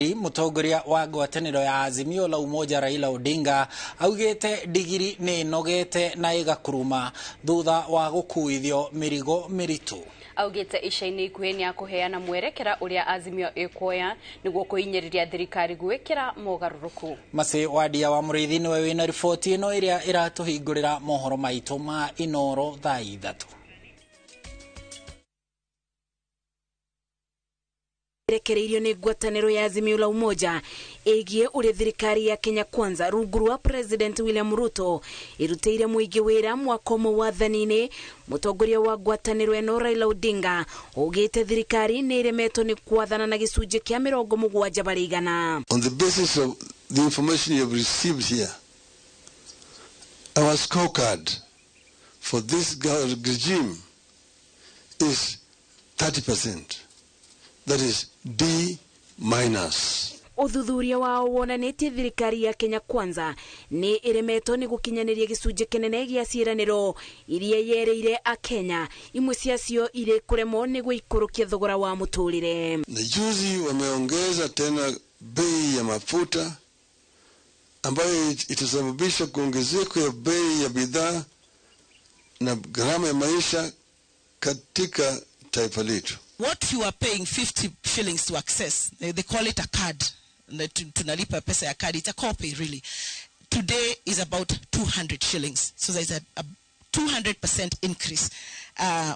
Mũtongoria wa ngwatanĩro ya Azimio la Umoja Raila Odinga augĩte ndigiri nĩ ĩnogete na ĩgakuruma thutha wa gũkuithio mĩrigo mĩritũ. Augĩte ica-inĩ ikuhĩ nĩ akũheana mwerekera ũrĩa Azimio ĩkuoya nĩguo kũhinyĩrĩria thirikari gwĩkĩra mogarũrũku. Macĩ Wadia wa Mũrĩithi nĩwe wĩna riboti ĩno ĩrĩa ĩratũhingũrĩra mohoro maitũ ma Inooro thaa 3. Rekereirio nĩ ngwatanĩro ya Azimio la Umoja ĩgiĩ ũrĩa thirikari ya Kenya Kwanza rungu rwa President William Ruto ĩrutĩire mũingĩ wĩra mwaka ũmwe wathani-inĩ. Mũtongoria wa ngwatanĩro ĩno Raila Odinga augĩte thirikari nĩ ĩremetwo nĩ kwathana na gĩcunjĩ kĩa 70%. On the basis of the information you have received here, our scorecard for this regime is 30%. That is D minus. Ũthuthuria wao wonanĩtie thirikari ya Kenya Kwanza nĩ ĩremetwo nĩ gũkinyanĩria gĩcunjĩ kĩnene gĩa ciĩranĩro iria yereire akenya, imwe ciacio irĩ kũremwo nĩ gũikũrũkia thogora wa mũtũrĩre. Na juzi wameongeza tena bei ya mafuta ambayo itasababisha kuongezeko ya bei ya bidhaa na gharama ya maisha katika taifa letu. What you are paying 50 shillings to access, they call it a card. Tunalipa pesa ya card, it's a copy really. Today is about 200 shillings. So there's a 200% increase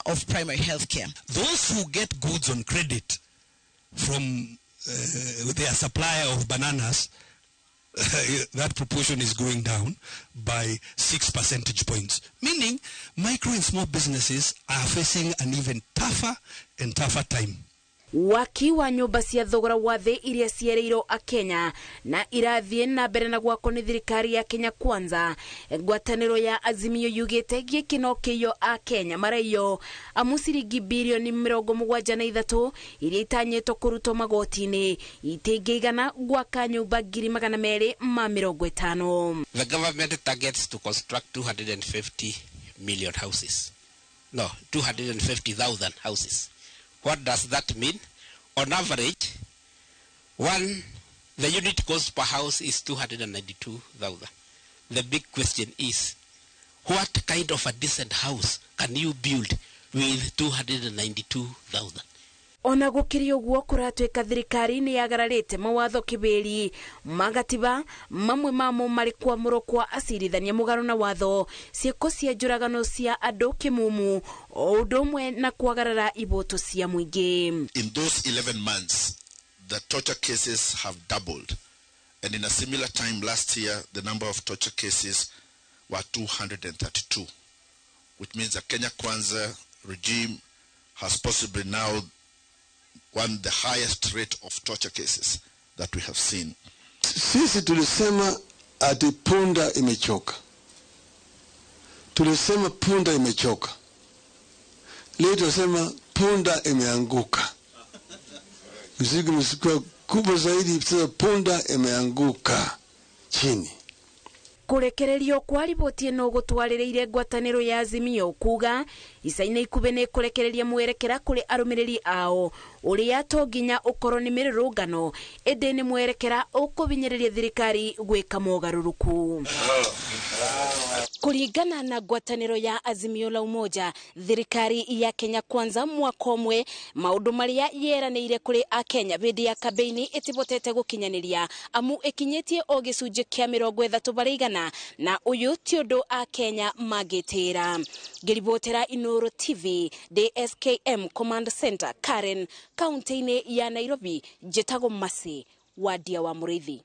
of primary health care. Those who get goods on credit from their supplier of bananas, that proportion is going down by 6 percentage points, meaning micro and small businesses are facing an even tougher and tougher time. Waki wa nyũmba cia thogora wa thĩ iria ciereirwo akenya na irathiĩ na mbere na gwakwo nĩ thirikari ya Kenya Kwanza. Ngwatanĩro ya Azimio yugĩte gĩkĩ no kĩio akenya maraiyo amu ciringi birioni 73 iria itanyĩtwo kũrutwo magoti-inĩ itingĩigana gwaka nyũmba 250,000. The government targets to construct 250 million houses. No, 250,000 houses. What does that mean? On average, the unit cost per house is 292,000. The big question is, what kind of a decent house can you build with 292,000? Ona gũkĩrĩ ũguo kũratuĩka thirikari nĩ yagararĩte mawatho kĩbĩri magatiba mamwe mamo marĩ kwamũrwo kwa acirithania mũgarũ na watho, ciĩko cia njũragano cia andũ kĩmumu o ũndũ ũmwe na kwagarara iboto cia mũingĩ. In those 11 months, the torture cases have doubled, and in a similar time last year, the number of torture cases were 232, which means the Kenya Kwanza regime has possibly now one the highest rate of torture cases that we have seen. Sisi tulisema ati punda imechoka. Tulisema punda imechoka. Leo tunasema punda imeanguka. Mzigo umekuwa kubwa zaidi, sasa punda imeanguka chini. Kũrekererio kwa riboti ĩno gũtwarĩrĩire ngwatanĩro ya Azimio kuga ica-inĩ ikuhĩ nĩ kũrekereria mwerekera kũrĩ arũmĩrĩri ao ũrĩa to nginya ũkorwo nĩ mĩrũrũngano ĩndĩ nĩ mwerekera ũkũhinyĩrĩria thirikari gwĩka mogarũrũku. Kũringana na ngwatanĩro ya Azimio la Umoja, thirikari ya Kenya Kwanza mwaka ũmwe maũndũ marĩa yeranĩire kũrĩ akenya hĩndĩ ya kambeini ĩtibotete gũkinyanĩria amu ĩkinyĩtie o gĩcunjĩ kĩa 30% na ũyũ ti ũndũ akenya mangĩtĩra. Ngĩribotera Inooro TV DSKM Command Center, Karen, kaunti-inĩ ya Nairobi, njĩtagwo Mercy Wadia wa Mũrĩithi.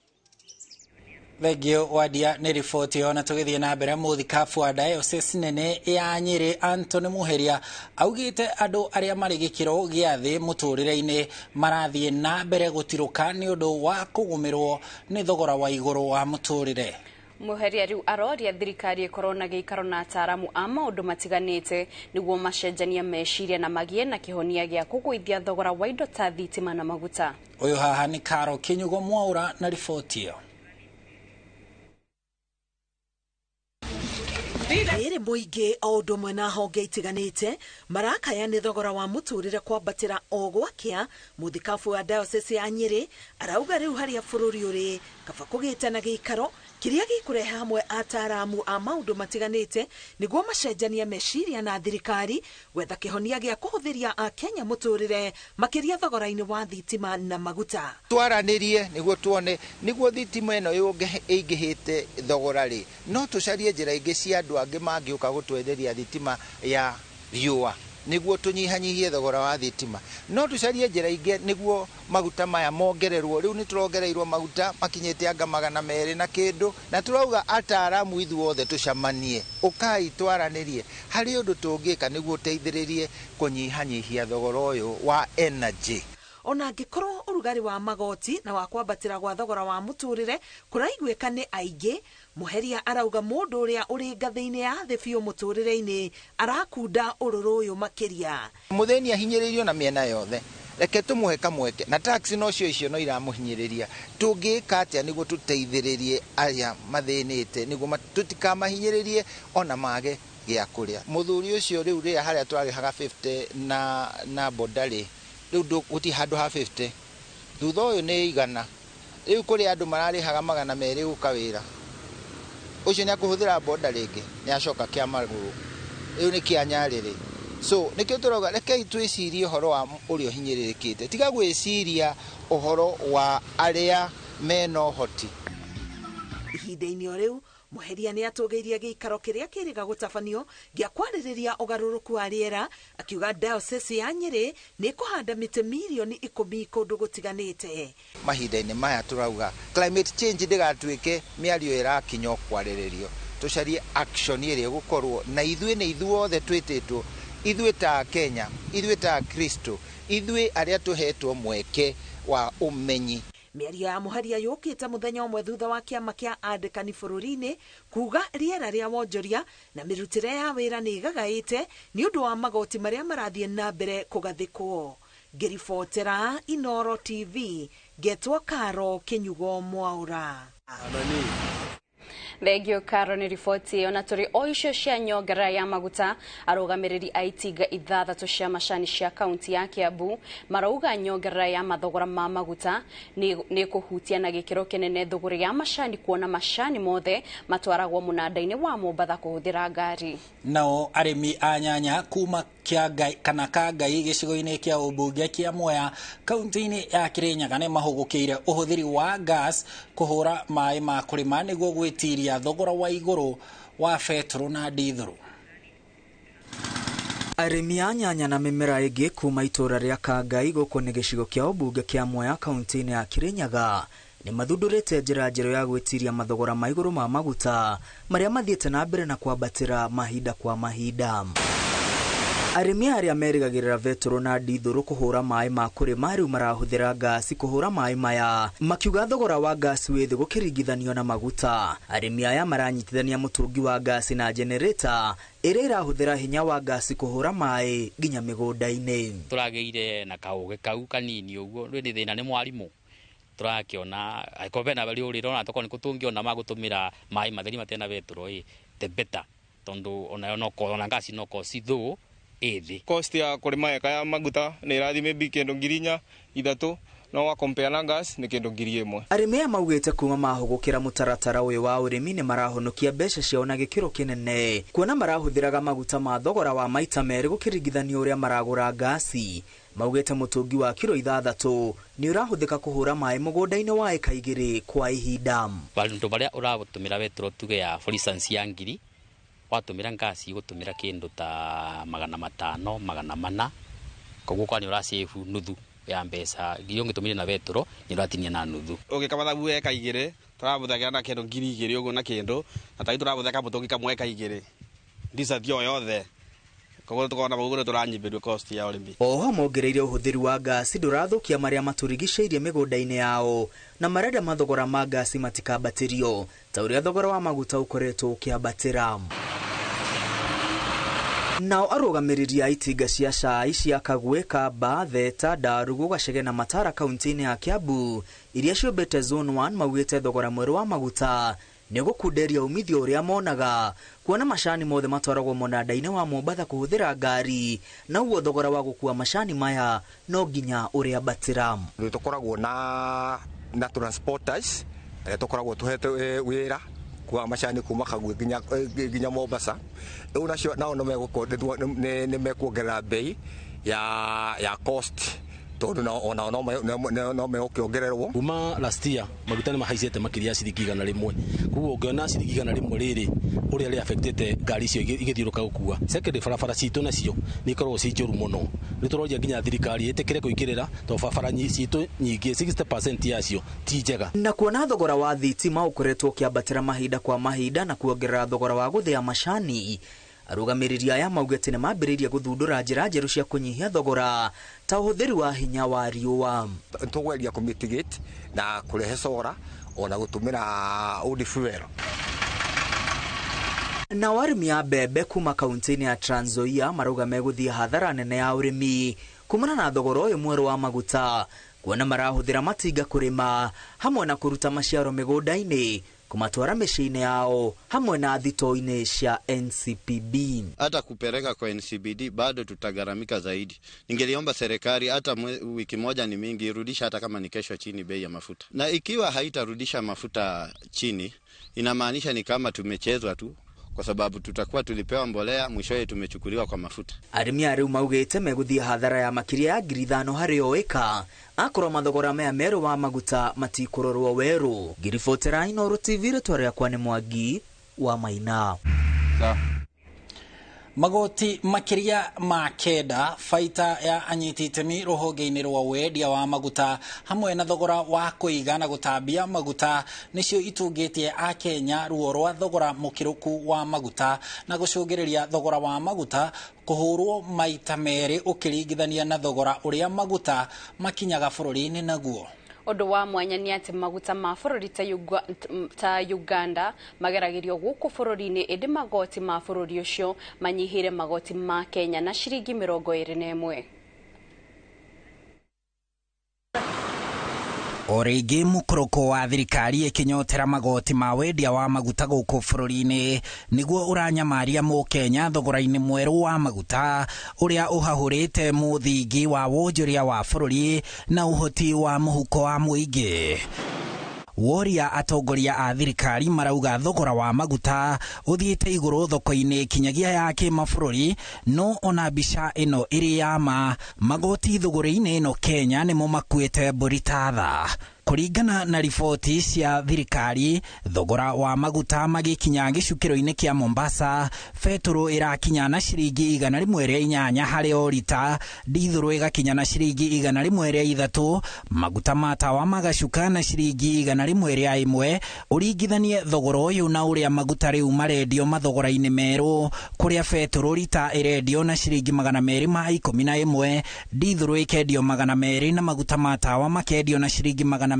Thengio Wadia nĩ riboti ĩyo. Na tũgĩthiĩ na mbere, mũthikabu wa diocese nene ya Nyĩrĩ Anthony Muheria augĩte andũ arĩa marĩ gĩkĩro gĩa thĩ mũtũrĩre-inĩ marathiĩ na mbere gũtirũka nĩ ũndũ wa kũgũmĩrwo nĩ thogora wa igũrũ wa mũtũrĩre. Muheria rĩu aroria thirikari ĩkorwo na gĩikaro na ataaramu a maũndũ matiganĩte nĩguo macenjanie meciria na magĩe na kĩhonia gĩa kũgũithia thogora wa indo ta thitima na maguta. Ũyũ haha nĩ Karo Kinyugo Mwaura na riboti ĩyo. Ĩrĩ mũingĩ o ũndũ ũmwe na honge itiganĩte marakaya nĩ thogora wa mũtũrĩre kwambatĩra o gwakĩa. Mũthikabu wa diocese ya Nyĩrĩ arauga rĩu harĩa bũrũri ũrĩ kaba kũgĩte na gĩikaro kĩrĩa gĩkũrehe hamwe ataaramu a maũndũ matiganĩte nĩguo macenjanie meciria na thirikari gwetha kĩhonia gĩa kũhũthĩria Akenya mũtũrĩre makĩria thogora-inĩ wa thitima na maguta. Twaranĩrie nĩguo tuone nĩguo thitima ĩno ĩingĩhĩte thogora rĩ, no tũcarie njĩra ingĩ cia andũ angĩ mangĩũka gũtwenderia thitima ya riũa nĩguo tũnyihanyihie thogora wa thitima. No tũcarie njĩra ingĩ nĩguo maguta maya mongererwo. Rĩu nĩ tũrongereirwo maguta makinyĩte anga 200 na kĩndũ, na tũrauga ataaramu ithuothe tũcamanie, ũkai twaranĩrie harĩ ũndũ tũngĩka nĩguo ũteithĩrĩrie kũnyihanyihia thogora ũyũ wa energy. Ona angĩkorwo ũrugarĩ wa magoti na wa kwambatĩra gwa thogora wa mũtũrĩre kũraiguĩka nĩ aingĩ, Mũheria arauga mũndũ ũrĩa ũrĩ ngathĩ-inĩ ya thĩ biũ mũtũrĩre-inĩ arakunda ũrũrũ ũyũ makĩria. Mũthĩni ahinyĩrĩirio na mĩena yothe, reke tũmũhe kamweke, na tax nocio icio no iramũhinyĩrĩria. Tũngĩka atĩa nĩguo tũteithĩrĩrie arĩa mathĩnĩte nĩguo tũtikamahinyĩrĩrie ona mage gĩa kũrĩa. Mũthuri ũcio rĩu rĩrĩa harĩa twarĩhaga 50 na boda rĩ, rĩu gũtirĩ handũ ha 50, thutha ũyũ nĩ 100. Rĩu kũrĩ andũ mararĩhaga 200 gũka wĩra, ũcio nĩ akũhũthĩra boda rĩngĩ, nĩ acoka kĩa magũrũ, rĩu nĩ kĩa nyarĩrĩ. So nĩkĩo tũrauga rekei twĩcirie ũhoro wa ũrĩa ũhinyĩrĩrĩkĩte, tiga gwĩciria ũhoro wa arĩa mena ũhoti. Ihinda-inĩ o rĩu Mũheria nĩ atũgĩirie gĩikaro kĩrĩa kĩrĩga gũtabanio gĩa kwarĩrĩria ũgarũrũku wa rĩera, akiuga diocese ya Nyĩrĩ nĩ ĩkũhanda mĩtĩ mirioni 10 kũndũ gũtiganĩte. Mahinda-inĩ maya tũrauga climate change ndĩgatuĩke mĩario ĩrakinya o kwarĩrĩrio, tũcarie action ĩrĩa ĩgũkorwo na ithuĩ nĩ ithuothe twĩtĩtwo, ithuĩ ta Kenya, ithuĩ ta Kristo, ithuĩ arĩa tũhetwo mweke wa ũmenyi. Mĩario ya Mũheria yũkĩte mũthenya ũmwe thutha wa kĩama kĩa andĩkani bũrũri-inĩ kuga rĩera rĩa wonjoria na mĩrutĩre ya wĩra nĩ ĩgagaĩte nĩ ũndũ wa magoti marĩa marathiĩ na mbere kũgathĩkwo. Ngĩribotera Inoro TV, ngetwo Karo Kĩnyugo Mwaũra. Thengio Karo nĩ riboti ĩyo. Na tũrĩ o icio cia nyongerera ya maguta, arũgamĩrĩri a itinga 6 cia macani cia kaunti ya Kiambu marauga nyongerera ya mathogora ma maguta nĩ kũhutia na gĩkĩro kĩnene thũgũrĩ ya macani, kuona macani mothe matwaragwo mũnanda-inĩ wa Mombatha kũhũthĩra ngari. Nao arĩmi a nyanya kuma Kĩangai kana Kangai gĩcigo-inĩ kĩa ũmbunge kĩa Mwea kaunti-inĩ ya Kĩrĩnyaga nĩ mahũgũkĩire ũhũthĩri wa gas kũhũra maĩ ma kũrĩma nĩguo gwĩtiria thogora wa igũrũ wa betũrũ na ndithũrũ. Arĩmi a nyanya na mĩmera ĩngĩ kuma itũũra rĩa Kangai gũkũ nĩ gĩcigo kĩa ũmbunge kĩa Mwea kaunti-inĩ ya Kĩrĩnyaga nĩ mathundũrĩte njĩra njerũ ya gwĩtiria mathogora ma igũrũ ma maguta marĩa mathiĩte na mbere na kwambatĩra mahinda kwa mahinda. Arĩmi arĩa merĩgagĩrĩra betũrũ na ndithũrũ kũhũra maĩ ma kũrĩma rĩu marahũthĩra ngasi kũhũra maĩ maya, makiuga thogora wa ngasi wĩ thĩ gũkĩringithanio na maguta. Arĩmi aya maranyitithania mũtũngi wa ngasi na generator ĩrĩa ĩrahũthĩra hinya wa ngasi kũhũra maĩ nginya mĩgũnda-inĩ. Tũragĩire na kaũgĩ kau kanini ũguo, rĩu nĩ thĩna nĩ mwarimũ tũrakĩona angĩkorwo bena rĩũrĩro ona tokorwo nĩ kũ tũngĩona magũtũmĩra maĩ matheri matarĩ na betũrũ ĩ the better, tondũ onayo no ona ngasi no cost thũ ĩthĩ. Cost ya kũrĩma eka ya maguta nĩ ĩrathiĩ maybe kĩndũ 4,000 3,000, no wa compare na gas nĩ kĩndũ 1,000. Arĩmi aya maugĩte kuma mahũgũkĩra mũtaratara ũyũ wa ũrĩmi nĩ marahonokia mbeca ciao na gĩkĩro kĩnene, kuona marahũthĩraga maguta ma thogora wa maita merĩ gũkĩringithanio ũrĩa maragũra ngasi. Maugĩte mũtũngi wa kiro 6 nĩ ũrahũthĩka kũhũra maĩ mũgũnda-inĩ wa eka 2 kwa ihinda. Bandũ barĩa ũratũmĩra betũrũ tuge ya for instance ya 1,000, watũmĩra ngasi gũtũmĩra kĩndũ ta 500 400, koguo kwani ũrasave nuthu ya mbeca ngiri ũngĩtũmĩra na betũrũ nĩ ũratinia na nuthu. Ũgĩka mathabu eka 2 tũrabũthagĩra na kĩndũ 2,000 ũguo na kĩndũ, na tari tũrabũthĩra mũtũngi kamwe eka 2 ndicati o yothe, koguo tũkona ũguo tũranyihĩrio cost ya ũrĩmi. Oho mongereire ũhũthĩri wa ngasi ndũrathũkia marĩa matũrigicĩirie mĩgũnda-inĩ yao, na marenda mathogora ma ngasi matikambatĩrio ta ũrĩa thogora wa maguta ũkoretwo ũkĩambatĩra. Nao arũgamĩrĩri a itinga cia cai cia Kagwe, Kamba, Theta, Ndarugu, Gacege na Matara kaunti-inĩ ya Kiambu iria ciũmbĩte Zone 1 maugĩte thogora mwerũ wa maguta Nĩ gũkunderia umithio ũrĩa monaga kuona macani mothe matwaragwo mũnanda-inĩ wa Mombatha kũhũthĩra ngari, na ũguo thogora wa gũkua macani maya no nginya ũrĩambatĩra. Nĩ tũkoragwo na transporters arĩa tũkoragwo tũhete wĩra kwa macani kuma Kagwe nginya Mombasa. Rĩu nacio nao nĩ mekuongerera bei ya cost, tondu onao no megũkĩongererwo. Kuma last year maguta nĩ mahaicĩte makĩria ya ciringi 100. Koguo ũngĩona ciringi 100 rĩrĩ ũrĩa rĩ affectĩte ngari icio igĩthiũrũka gũkua. Second, barabara citũ nacio nĩ ikoragwo ci njũru mũno. Nĩ tũroria nginya thirikari ĩtĩkĩre kũingĩrĩra tondũ barabara citũ nyingĩ 60% yacio ti njega. Na kuona thogora wa thitima ũkoretwo ũkĩambatĩra mahinda kwa mahinda na kuongerera thogora wa gũthĩa macani, arũgamĩrĩri aya maugĩte nĩ mambĩrĩirie gũthundũra njĩra njerũ cia kũnyihia thogora ta ũhũthĩri wa hinya wa riũa. Tũgweria kũmitigate na kũrehe solar ona gũtũmĩra old fuel. Na arĩmi a mbembe kuma kaunti-inĩ ya Trans Nzoia marauga megũthiĩ hathara nene ya ũrĩmi kumana na thogora ũyũ mwerũ wa maguta, kuona marahũthĩra matinga kũrĩma hamwe na kũruta maciaro mĩgũnda-inĩ kumatwara mĩciĩ-inĩ yao hamwe na thitoo-inĩ cia NCPB. Hata kupeleka kwa NCBD bado tutagharamika zaidi. Ningeliomba serikali hata wiki moja ni mingi, irudisha hata kama ni kesho chini bei ya mafuta. Na ikiwa haitarudisha mafuta chini, inamaanisha ni kama tumechezwa tu, kwa sababu tutakuwa tulipewa mbolea, mwishowe tumechukuliwa kwa mafuta. Arĩmi a rĩu maugĩte megũthiĩ hathara ya makĩria ya 5,000 harĩ o ĩka akorwo mathogora maya merũ wa maguta matikũrorwo werũ. Ngiribotera Inooro TV, rĩtwa rĩakwa nĩ Mwangi wa Maina. Magoti makĩria ma 9, baita ya anyiti itemi rũhonge-inĩ rwa wendia wa maguta hamwe na thogora wa kũiga na gũtambia maguta nĩcio itungĩtie Akenya ruo rwa thogora mũkĩrũku wa maguta na gũcũngĩrĩria thogora wa maguta kũhũrwo maita merĩ ũkĩringithania na thogora ũrĩa maguta makinyaga bũrũri-inĩ naguo. Ũndũ wa mwanya nĩ atĩ maguta ma bũrũri ta Uganda mageragĩrio gũkũ bũrũri-inĩ, ĩndĩ magoti ma bũrũri ũcio manyihĩire magoti ma Kenya na ciringi 21. O rĩngĩ mũkũrũko wa thirikari ĩkĩnyotera magoti ma wendia wa maguta gũkũ bũrũri-inĩ nĩguo ũranyamaria mũkenya thogora-inĩ mwerũ wa maguta ũrĩa ũhahũrĩte mũthingi wa wonjoria wa bũrũri na ũhoti wa mũhuko wa mũingĩ. Woria atongoria a thirikari marauga thogora wa maguta ũthiĩte igũrũ thoko-inĩ kinyagia ya kĩmabũrũri, no ona mbica ĩno ĩrĩ ya ma, magoti thogora-inĩ ĩno Kenya nĩmo makuĩte mbũri ta tha. Kũringana na riboti cia thirikari, thogora wa maguta magĩkinya gĩcukĩro-inĩ kĩa Mombasa, betũrũ ĩrakinya na ciringi 108 harĩ o rita, ndithũrũ ĩgakinya na ciringi 103, maguta ma tawa magacuka na ciringi 101. Ũringithanie thogora ũyũ na ũrĩa maguta rĩu marendio mathogora-inĩ merũ, kũrĩa betũrũ rita ĩrendio na ciringi 211, ndithũrũ ĩkendio 200 na maguta ma tawa makendio na ciringi 201.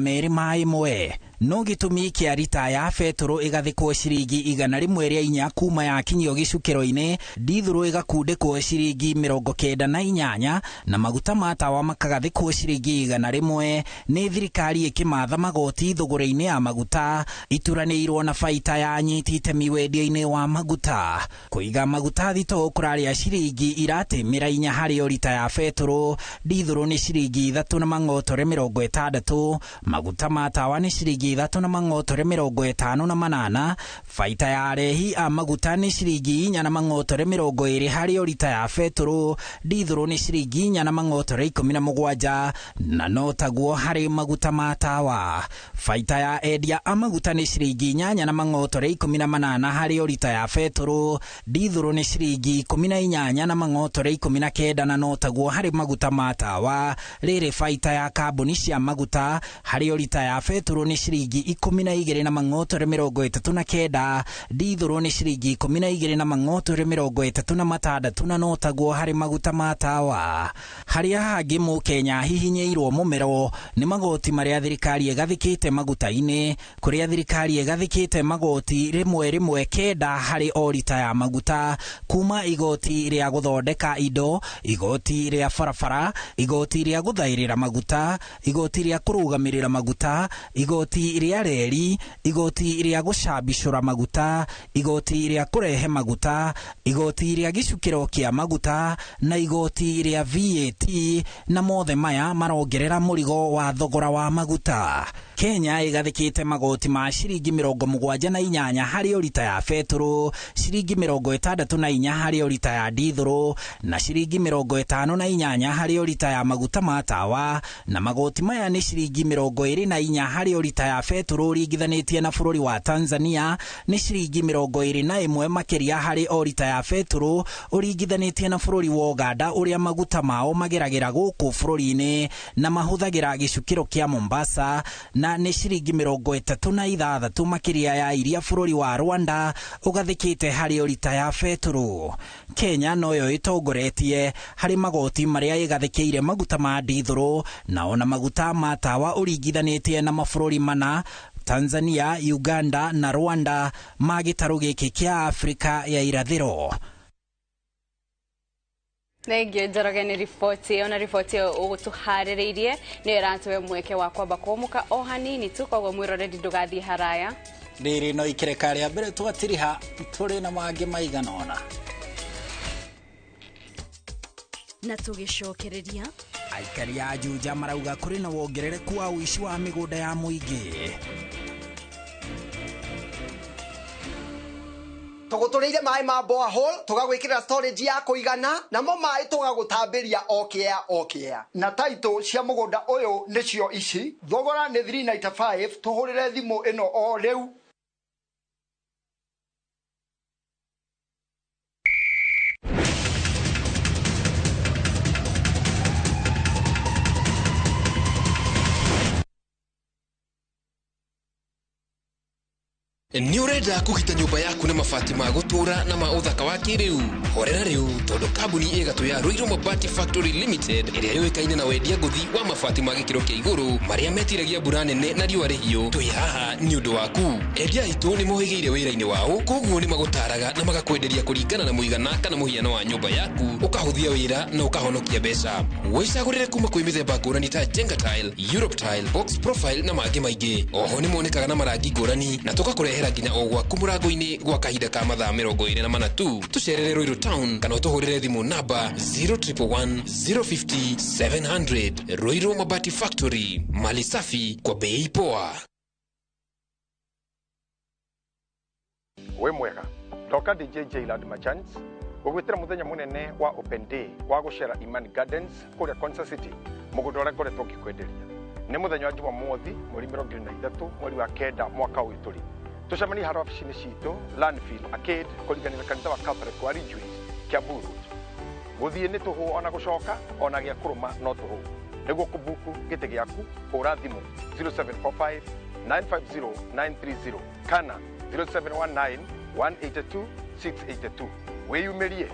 No gĩtũmi kĩa rita ya betũrũ ĩgathĩkwo ciringi 104 kuma yakinyio gĩcukĩro-inĩ, ndithũrũ ĩgakundĩkwo ciringi 98 na maguta ma tawa makagathĩkwo ciringi 101 nĩ thirikari ĩkĩmatha magoti thogora-inĩ ya maguta ituranĩirwo na baita ya anyiti itemi wendia-inĩ wa maguta. Kũiga maguta thitoo kũrarĩa ciringi iratĩmĩra 4 harĩ o rita ya betũrũ, ndithũrũ nĩ ciringi 3.60, maguta ma tawa nĩ ciringi 3.58, baita ya arehi a maguta nĩ ciringi 4.20 harĩ o rita ya betũrũ, ndithũrũ nĩ ciringi 4.17 na no taguo harĩ maguta ma tawa. Baita ya endia a maguta nĩ ciringi 8.18 harĩ o rita ya betũrũ, ndithũrũ nĩ ciringi 18.19 na no taguo harĩ maguta ma tawa. Rĩrĩ baita ya kambuni cia maguta harĩ o rita ya betũrũ nĩ ciringi 12.39, ndithũrũ nĩ ciringi 12.36 na no taguo harĩ maguta ma tawa. Harĩa hangĩ mũkenya hihinyĩirwo mũmero nĩ magoti marĩa thirikari ĩgathĩkĩte maguta-inĩ, kũrĩa thirikari ĩgathĩkĩte magoti 1.19 harĩ o rita ya maguta, kuma igoti rĩa gũthondeka indo, igoti rĩa barabara, igoti rĩa gũthaĩrĩra maguta, igoti rĩa kũrũgamĩrĩra maguta, igoti Igoti rĩa reri, igoti rĩa gũcambicũra maguta, igoti rĩa kũrehe maguta, igoti rĩa gĩcukĩro kĩa maguta na igoti rĩa VAT, na mothe maya marongerera mũrigo wa thogora wa maguta. Kenya ĩgathĩkĩte magoti ma ciringi 78 harĩ o rita ya betũrũ, ciringi 64 harĩ o rita ya ndithũrũ na ciringi 58 harĩ o rita ya maguta ma tawa, na magoti maya nĩ ciringi 24 harĩ o rita ya betũrũ ũringithanĩtie na bũrũri wa Tanzania, nĩ ciringi 21 makĩria harĩ o rita ya betũrũ ũringithanĩtie na bũrũri wa Uganda ũrĩa maguta mao mageragĩra gũkũ bũrũri-inĩ na mahũthagĩra gĩcukĩro kĩa Mombasa, na nĩ ciringi 36 makĩria ya iria bũrũri wa Rwanda ũgathĩkĩte harĩ o rita ya betũrũ. Kenya noyo ĩtongoretie harĩ magoti marĩa ĩgathĩkĩire maguta ma ndithũrũ na ona maguta ma tawa ũringithanĩtie na mabũrũri mana Tanzania, Uganda na Rwanda ma gĩtarũ gĩkĩ kĩa Afrika ya irathĩro. Thengio Njoroge nĩ riboti ĩyo, na riboti ĩyo ũgũtũharĩrĩirie nĩyo ĩratũhe mweke wa kwamba kũmũka o hanini tu, koguo mwĩroreri ndũgathiĩ haraya. Rĩrĩ no ikereka rĩa mbere twatiriha tũrĩ na mangĩ maigana ũna. Na tũgĩcokereria, aikari a Juja marauga kũrĩ na wongerereku wa ũici wa mĩgũnda ya mũingĩ. Tũgũtũrĩire maĩ ma borehole, tũgagwĩkĩrĩra storage ya kũigana, namo maĩ tũgagũtambĩria o kĩea o kĩea. Na title cia mũgũnda ũyũ nĩcio ici, thogora nĩ 395, tũhũrĩre thimũ ĩno o rĩu. Nĩ ũrenda kũgita nyũmba yaku na mabati ma gũtũũra na ma ũthaka wa kĩrĩu? Horera rĩu, tondũ kambuni ĩgatũ ya Ruiru Mabati Factory Limited ĩrĩa yũĩkaine na wendia ngũthi wa mabati ma gĩkĩro kĩa igũrũ marĩa metiragia mbura nene na riũa rĩhiũ, twĩ haha nĩ ũndũ waku. Endia aitũ nĩ mohĩgĩire wĩra-inĩ wao, koguo nĩ magũtaraga na magakwenderia kũringana na mũigana kana mũhiano wa nyũmba yaku, ũkahũthia wĩra na ũkahonokia mbeca. Wĩcagũrĩre kuma kwĩ mĩthemba ngũrani ta Jenga Tile, Europe Tile, Box Profile na mangĩ maingĩ. Oho nĩ monekaga na marangi ngũrani na tũgakũrehera nginya o gwaku mũrango-inĩ gwa kahinda ka mathaa 24 tu. Tũcerere Ruiru Town kana ũtũhũrĩre thimũ namba 0111 050 700. Ruiru Mabati Factory, mali safi kwa bei poa. Wĩ mwega, ndoka DJ Jailad Machans gũgwĩtĩra mũthenya mũnene wa Open Day wa gũcera Imani Gardens kũrĩa Konza City, mũgũnda ũrĩa ngoretwo ngĩkwenderia. Nĩ mũthenya wa Jumamothi mweri 23 mweri wa 9 mwaka ũyũ tũrĩ. Tũcemanie harĩa wabici-inĩ citũ Landfill Arcade kũringana na kanitha wa Catholic wa Ridgeways, Kiambu Road. Gũthiĩ nĩ tũhũ ona gũcoka ona gĩa kũrũma no tũhũ. Nĩguo kũbuku gĩtĩ gĩaku hũra thimũ 0745 950 930 kana 0719 182 682. Wĩyumĩrie,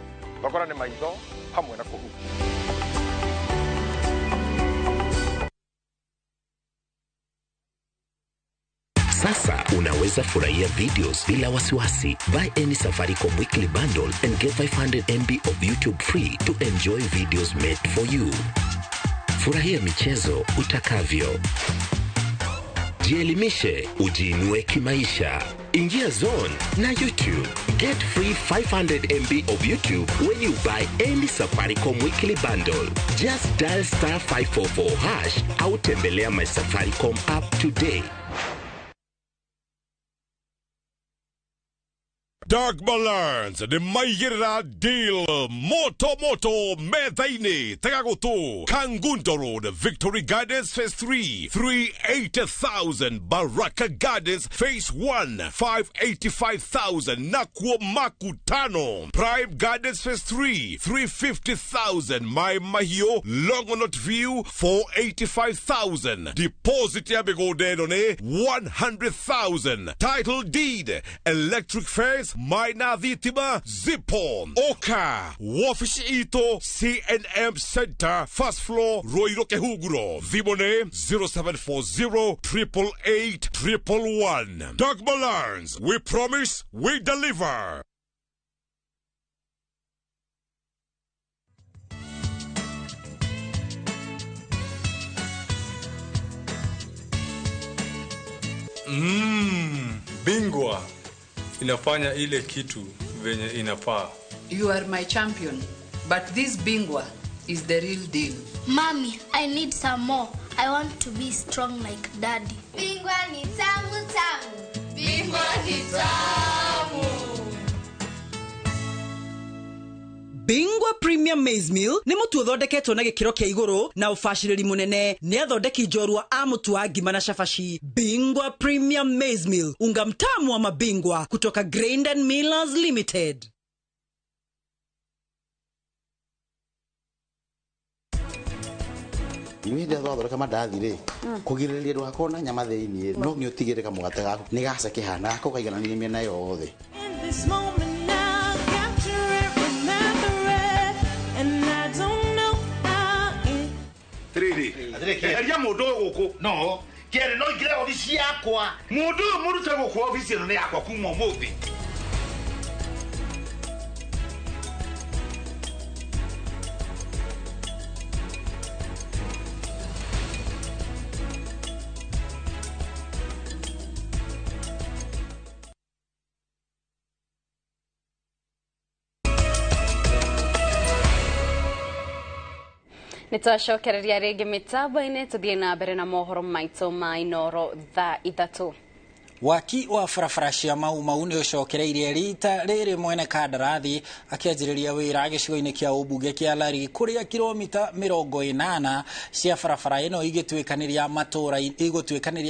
thogora nĩ maitho hamwe na kũhukia. Sasa unaweza furahia videos bila wasiwasi. Buy any Safaricom weekly bundle and get 500 MB of YouTube free to enjoy videos made for you. Furahia michezo utakavyo. Jielimishe, ujiinue kimaisha. Ingia zone na YouTube. Get free 500 MB of YouTube when you buy any Safaricom weekly bundle. Just dial star 544 hash au tembelea my Safaricom app today. Dark Balance nĩ maigĩrĩra deal moto moto metha-inĩ. Tega gũtũ, Kangundo Road, Victory Gardens Phase 3, 380,000, Baraka Gardens Phase 1, 585,000, Nakuo Makutano, Prime Gardens Phase 3, 350,000, Mai Mahiu, Longonot View, 485,000. Deposit ya mĩgũnda ĩno nĩ 100,000. Title deed, electric fence, Maina Thitima, Zipo, Oka, wabici itũ, CNM Center, first floor, Ruiru Kehuguro. Thimũ nĩ 0740 888 111. Dogma Learns, we promise, we deliver. Bingwa inafanya ile kitu venye inafaa. You are my champion, but this Bingwa is the real deal. Mommy, I need some more. I want to be strong like daddy. Bingwa ni tamu tamu. Bingwa ni tamu. Bingwa Premium Maize Meal nĩ mũtu ũthondeketwo na gĩkĩro kĩa igũrũ na ũbacĩrĩri mũnene nĩ athondeki njorua a mũtu wa ngima na cabaci. Bingwa Premium Maize Meal, unga mtamu wa mabingwa kutoka Grain and Millers Limited. Inyuĩ hĩndĩ ĩrĩa twathondeka mandathi rĩ, kũgirĩrĩria ndũgakorwo na nyama thĩiniĩ, no nginya ũtigĩrĩre kamũgate gaku nĩ gacekĩha na gakorwo kaigananĩire mĩena yothe. Eheria mũndũ ũyũ gũkũ no kĩarĩ no ingĩre obici yakwa mũndũ ũyũ mũrute gũkũ obici ĩno nĩ yakwa kuma ũmũthĩ. Nĩtwacokereria rĩngĩ mĩtambo-inĩ tũthiĩ na mbere na mohoro maitũ ma Inooro thaa 3. Waki wa barabara cia Mau Mau nĩ ũcokereirie rita rĩrĩ mwene kandarathi akĩanjĩrĩria wĩra gĩcigo-inĩ kĩa ũmbunge kĩa Lari kũrĩa kilomita 80 cia barabara ĩno igũtuĩkanĩria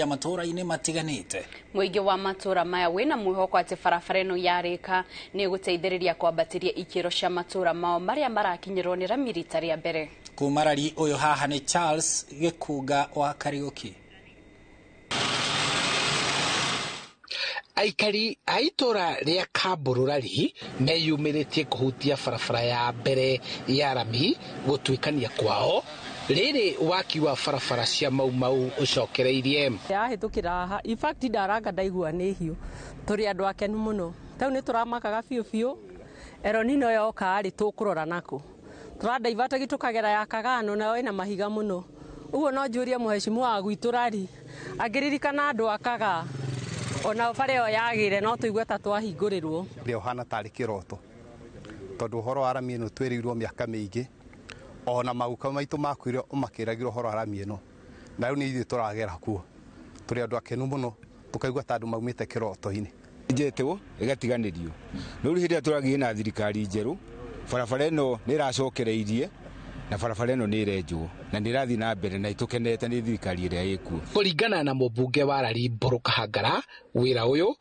matũũra-inĩ matiganĩte. Mũingĩ wa matũũra maya wĩna mwĩhoko atĩ barabara ĩno yarĩka nĩ ĩgũteithĩrĩria kwambatĩria ikĩro cia matũũra mao marĩa marakinyĩrwo nĩ rami rita rĩa mbere. Kuma Lari ũyũ haha nĩ Charles Gĩkunga wa Kariũki. Aikari a itũra rĩa Kambururari meyumĩrĩtie kũhutia barabara ya mbere ya rami gũtuĩkania kwao rĩrĩ waki wa barabara cia Mau Mau ũcokereirie. Yahĩtũkĩra haha, in fact ndaranga ndaigua nĩ hiũ, tũrĩ andũ akenu mũno tau nĩ tũramakaga biũ biũ eronino yoka rĩ tũkũrora nako tũrandaivatagi tũkagera ya Kagano nayo ĩna mahiga mũno ũguo no njũrie mũhecimu wa gwitũ Rari angĩririkana andũ a Kagaa ona bara ĩyo yagĩre no tũigue ta twahingũrĩrwo. Ũrĩa ũhana tarĩ kĩroto tondũ ũhoro wa rami ĩno twĩrĩirwo mĩaka mĩingĩ ona maguka maitũ makuire makĩragĩrwo ũhoro wa rami ĩno na rĩu nĩ ithuĩ tũragera kuo tũrĩ andũ akenu mũno tũkaigua ta andũ maumĩte kĩroto-inĩ. Njetwo ĩgatiganĩrio no rĩu hĩndĩ ĩrĩa tũragĩire na thirikari njerũ barabara ĩno nĩ ĩracokereirie na barabara ĩno nĩ ĩrenjwo na nĩ ĩrathiĩ na mbere na ĩtũkenete nĩ thirikari ĩrĩa ĩkuo. Kũringana na mũmbunge wa Lari Mbũrũ Kahangara, wĩra ũyũ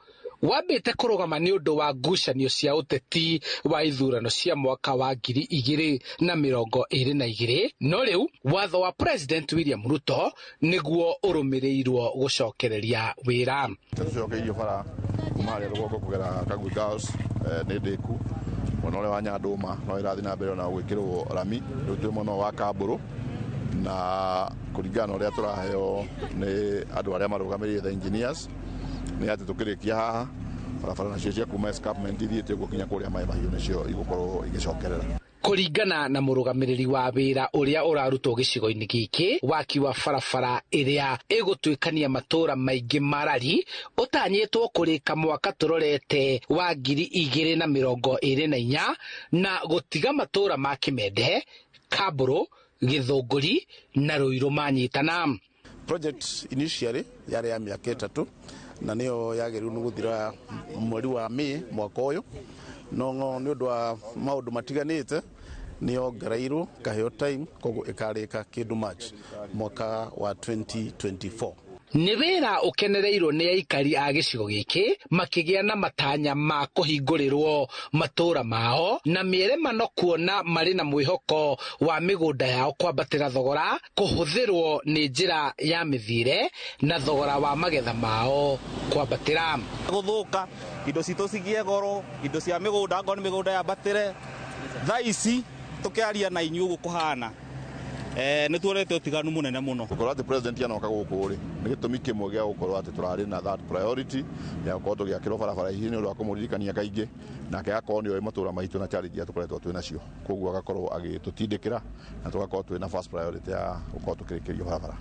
wambĩte kũrũgama nĩ ũndũ wa ngucanio cia ũteti wa ithurano cia mwaka wa 2022 no rĩu watho wa President William Ruto nĩguo ũrũmĩrĩirwo gũcokereria wĩra. Tũcokeirio bara kuma harĩa rũgongo kũgera Kagui Girls nĩ ndĩku mwena ũrĩa wa Nyandũma no ĩrathiĩ na mbere na gwĩkĩrwo rami rĩu twĩ mwena wa Kambũrũ na kũringana na ũrĩa tũraheo nĩ andũ arĩa marũgamĩrĩire the engineers nĩ atĩ tũkĩrĩkia haha barabara nacio cia kuma escarpment ithiĩte ũguo kinya kũrĩa maĩ mahiũ nĩcio igũkorwo igĩcokerera. Kũringana na mũrũgamĩrĩri wa wĩra ũrĩa ũrarutwo gĩcigo-inĩ gĩkĩ, waki wa barabara ĩrĩa ĩgũtuĩkania matũũra maingĩ ma Lari ũtanyĩtwo kũrĩka mwaka tũrorete wa 2024 na gũtiga matũũra ma Kĩmende, Kambũrũ, Gĩthũngũri na Rũirũ manyitana. Project initially yarĩ ya mĩaka 3 na nĩyo yagĩrĩirwo nĩ gũthira mweri wa May mwaka ũyũ no nĩ ũndũ wa maũndũ matiganĩte nĩ yongereirwo kaheo time koguo ĩkarĩka kĩndũ March mwaka wa 2024. Nĩ wĩra ũkenereirwo nĩ aikari a gĩcigo gĩkĩ makĩgĩa na matanya ma kũhingũrĩrwo matũũra mao na mĩeremano kuona marĩ na mwĩhoko wa mĩgũnda yao kwambatĩra thogora kũhũthĩrwo nĩ njĩra ya mĩthiĩre na thogora wa magetha mao kwambatĩra. Gũthũka indo citũ cigie goro indo cia mĩgũnda ngoro nĩ mĩgũnda yambatĩre thaa ici tũkĩaria na inyuĩ ũguo kũhana Nĩ tuonete ũtiganu mũnene mũno. Gũkorwo atĩ president anoka gũkũ rĩ, nĩ gĩtũmi kĩmwe gĩa gũkorwo atĩ tũrarĩ na that priority ya gũkorwo tũgĩakĩrwo barabara ici nĩ ũndũ wa kũmũririkania kaingĩ, nake agakorwo nĩ oĩ matũra maitũ na challenge iria tũkoretwo twĩ nacio, koguo agakorwo agĩtũtindĩkĩra na tũgakorwo twĩ na first priority ya gũkorwo tũkĩrĩkĩrio barabara.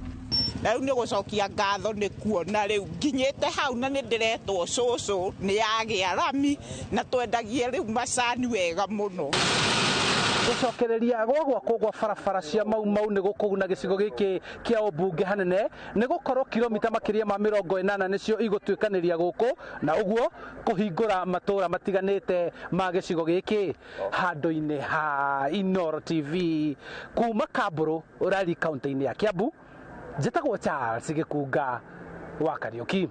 Na rĩu nĩ gũcokia ngatho nĩ kuona rĩu nginyĩte hau na nĩ ndĩretwo cũcũ nĩ yagĩa rami na twendagie rĩu macani wega mũno. Gũcokereria gwa gwakwo gwa barabara cia Mau Mau nĩ gũkũguna gĩcigo gĩkĩ kĩa ũmbunge hanene, nĩ gũkorwo kilomita makĩria ma 80 nĩcio igũtuĩkanĩria gũkũ, na ũguo kũhingũra matũra matiganĩte ma gĩcigo gĩkĩ. Handũ-inĩ ha Inooro TV kuma Kamburu Ũrari kaunti-inĩ ya Kiambu, njĩtagwo Charles Gĩkunga wa Kariũki.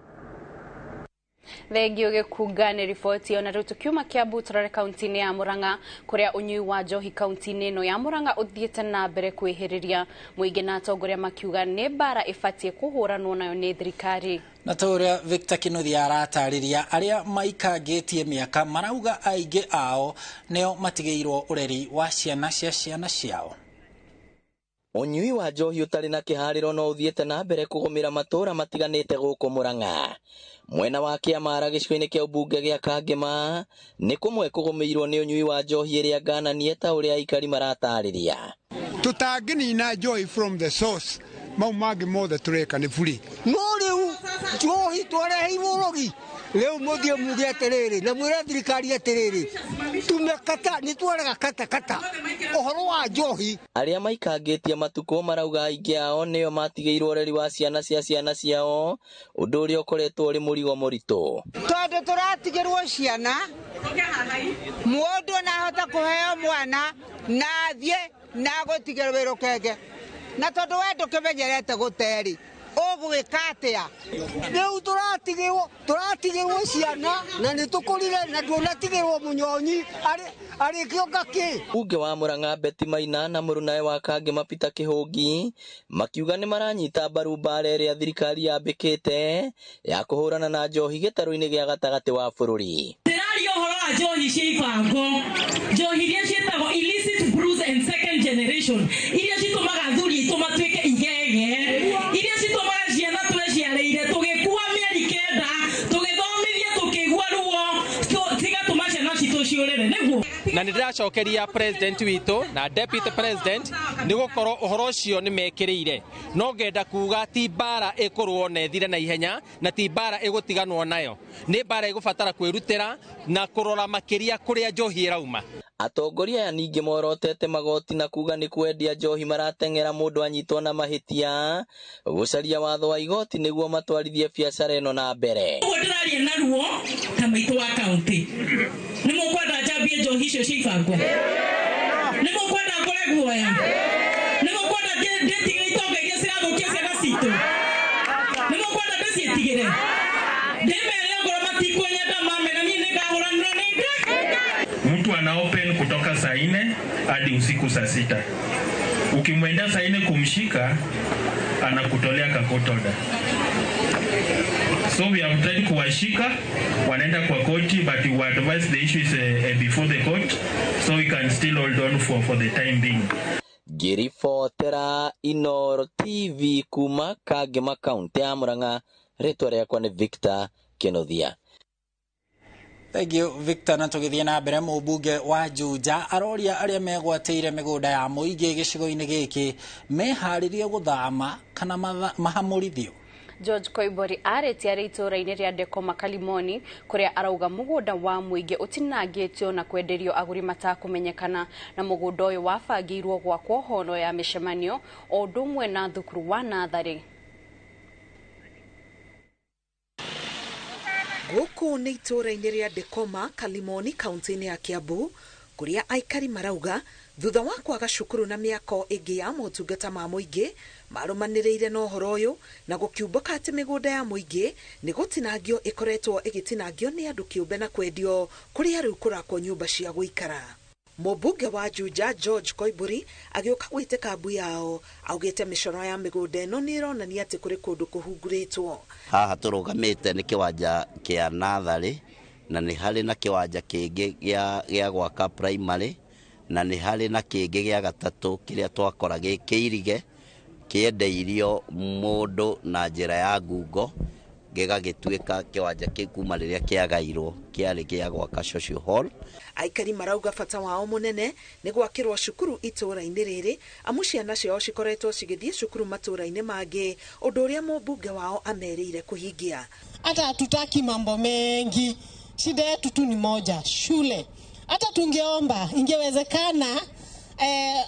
Thengio Gĩkunga nĩ riboti. Ona rĩu tũkiuma Kiambu tũrore kaunti-inĩ ya Murang'a, kũrĩa ũnyui wa njohi kaunti-inĩ ĩno ya Murang'a ũthiĩte na mbere kwĩhĩrĩria, mũingĩ na atongoria makiuga nĩ mbara ĩbatiĩ kũhũranwo nayo nĩ thirikari. Na ta ũrĩa Victor Kinuthia aratarĩria, arĩa maikangĩtie mĩaka marauga aingĩ ao nĩo matigĩirwo ũreri wa ciana cia ciana ciao. Ũnyui wa njohi ũtarĩ na kĩharĩro no ũthiĩte na mbere kũgũmĩra matũũra matiganĩte gũkũ Murang'a. Mwena wa Kĩamara gĩcigo-inĩ kĩa ũmbunge gĩa Kangema nĩ kũmwe kũgũmĩirwo nĩ ũnyui wa njohi ĩrĩa ngananie ta ũrĩa aikari maratarĩria. Tũtangĩnina njohi from the source, mau mangĩ mothe tũreka nĩ buri. No rĩu njohi twareheirwo ũrogi, rĩu mũthiĩ muge atĩrĩrĩ na mwĩre thirikari atĩrĩrĩ, tumekata nĩ twarega katakata ũhoro wa njohi. Arĩa maikangĩtie matukũ marauga aingĩ ao nĩo matigĩirwo ũreri wa ciana cia ciana ciao, ũndũ ũrĩa ũkoretwo ũrĩ mũrigo mũritũ. Tondũ tũratigĩrwo ciana, mũndũ nahota kũheo mwana na athiĩ na agũtigĩrwo wĩ rũkenge, na tondũ we ndũkĩmenyerete gũterĩ ũgwĩka atĩa? Rĩu tũratigĩrwo ciana na nĩ tũkũrire na nduonatigĩrwo mũnyonyi arĩkĩonga kĩ. Mbunge wa Murang'a Betty Maina na mũrunawe wa Kangema Peter Kĩhũngi makiuga nĩ maranyita mbaru mbara ĩrĩa thirikari yambĩkĩte ya kũhũrana na njohi gĩtarũ-inĩ gĩa gatagatĩ wa bũrũri. Ndĩraria ũhoro wa njohi cia ibango, njohi iria ciĩtagwo illicit brews and second generation, iria citũmaga athuri aitũ matuĩke igege, iria citũmaga ciana tweciarĩire tũgĩkua mĩeri 9 tũgĩthomithia tũkĩigua ruo, cigatũma ciana citũ ciũrĩre nĩguo. Na nĩ ndĩracokeria president witũ na deputy president nĩ gũkorwo ũhoro ũcio nĩ mekĩrĩire, no ngenda kuga ti mbara ĩkũrũo na ĩthire na ihenya, na ti mbara ĩgũtiganwo nayo, nĩ mbara ĩgũbatara kwĩrutĩra na kũrora makĩria kũrĩa njohi ĩrauma. Atongoria aya ningĩ morotete magoti na kuga nĩ kwendia njohi marateng'era mũndũ anyitwo na mahĩtia, gũcaria watho wa igoti nĩguo matwarithie biacara ĩno na mbere. Ũguo ndĩraria na ruo ta maitũ wa kaunti, nĩ mũkwenda njambie njohi icio cia ibango? Nĩ mũkwenda ngũre guoya? Nĩ mũkwenda ndĩtigĩre itonga iria cirathũkia ciana citũ? Nĩ mũkwenda ndĩciĩtigĩre? Ndĩmere ongorwo matikũnyenda mamena, niĩ nĩngahũranĩra nĩ nda. Mtu ana open kutoka saa 4 hadi usiku saa 6. Ukimwendea saa 4 kumshika, anakutolea kakotoda. So we have tried kuwashika, wanaenda kwa koti, but we advise the issue is before the court, so we can still hold on for the time being. Ngĩribotera Inooro TV kuma Kangema kaunti ya Murang'a, rĩtwa rĩakwa nĩ Victor Kinuthia. Thank you Victor. Na tũgĩthiĩ na mbere, mũmbunge wa Juja aroria arĩa megwatĩire mĩgũnda ya mũingĩ gĩcigo-inĩ gĩkĩ meharĩrie gũthama kana mahamũrithio. George Koimburi arĩtie arĩ itũũra-inĩ rĩa Ndekoma Kalimoni, kũrĩa arauga mũgũnda wa mũingĩ ũtinangĩtio na kwenderio agũri matakũmenyekana, na mũgũnda ũyũ wabangĩirwo gwakwo horo ya mĩcemanio o ũndũ ũmwe na thukuru wa natharĩ. Gũkũ nĩ itũũra-inĩ rĩa Ndekoma Kalimoni kaunti-inĩ ya Kiambu, kũrĩa aikari marauga thutha wa kwaga cukuru na mĩako ĩngĩ ya motungata ma mũingĩ marũmanĩrĩire na ũhoro ũyũ na gũkiumbũka atĩ mĩgũnda ya mũingĩ nĩ gũtinangio ĩkoretwo ĩgĩtinangio nĩ andũ kĩũmbe na kwendio kũrĩa rĩu kũrakwo nyũmba cia gũikara. Mũmbunge wa Juja George Koimburi agĩũka gwĩtĩka mbu yao augĩte mĩcoro ya mĩgũnda ĩno nĩ ĩronania atĩ kũrĩ kũndũ kũhungurĩtwo. Haha tũrũgamĩte nĩ kĩwanja kĩa natharĩ na nĩ harĩ na kĩwanja kĩngĩ gĩa gwaka primary Na nĩ harĩ na kĩngĩ gĩa gatatũ kĩrĩa twakora gĩ kĩirige kĩendeirio mũndũ na njĩra ya ngungo, gĩgagĩtuĩka kĩwanja kĩu kuma rĩrĩa kĩagairwo kĩarĩ gĩa gwaka social hall. Aikari marauga bata wao mũnene nĩ gwakĩrwo cukuru itũũra-inĩ rĩrĩ, amu ciana ciao cikoretwo cigĩthiĩ cukuru matũũra-inĩ mangĩ, ũndũ ũrĩa mũmbunge wao amerĩire kũhingia. Hata hatutaki mambo mengi, shida yetu tu ni moja, shule. Hata tungeomba ingewezekana,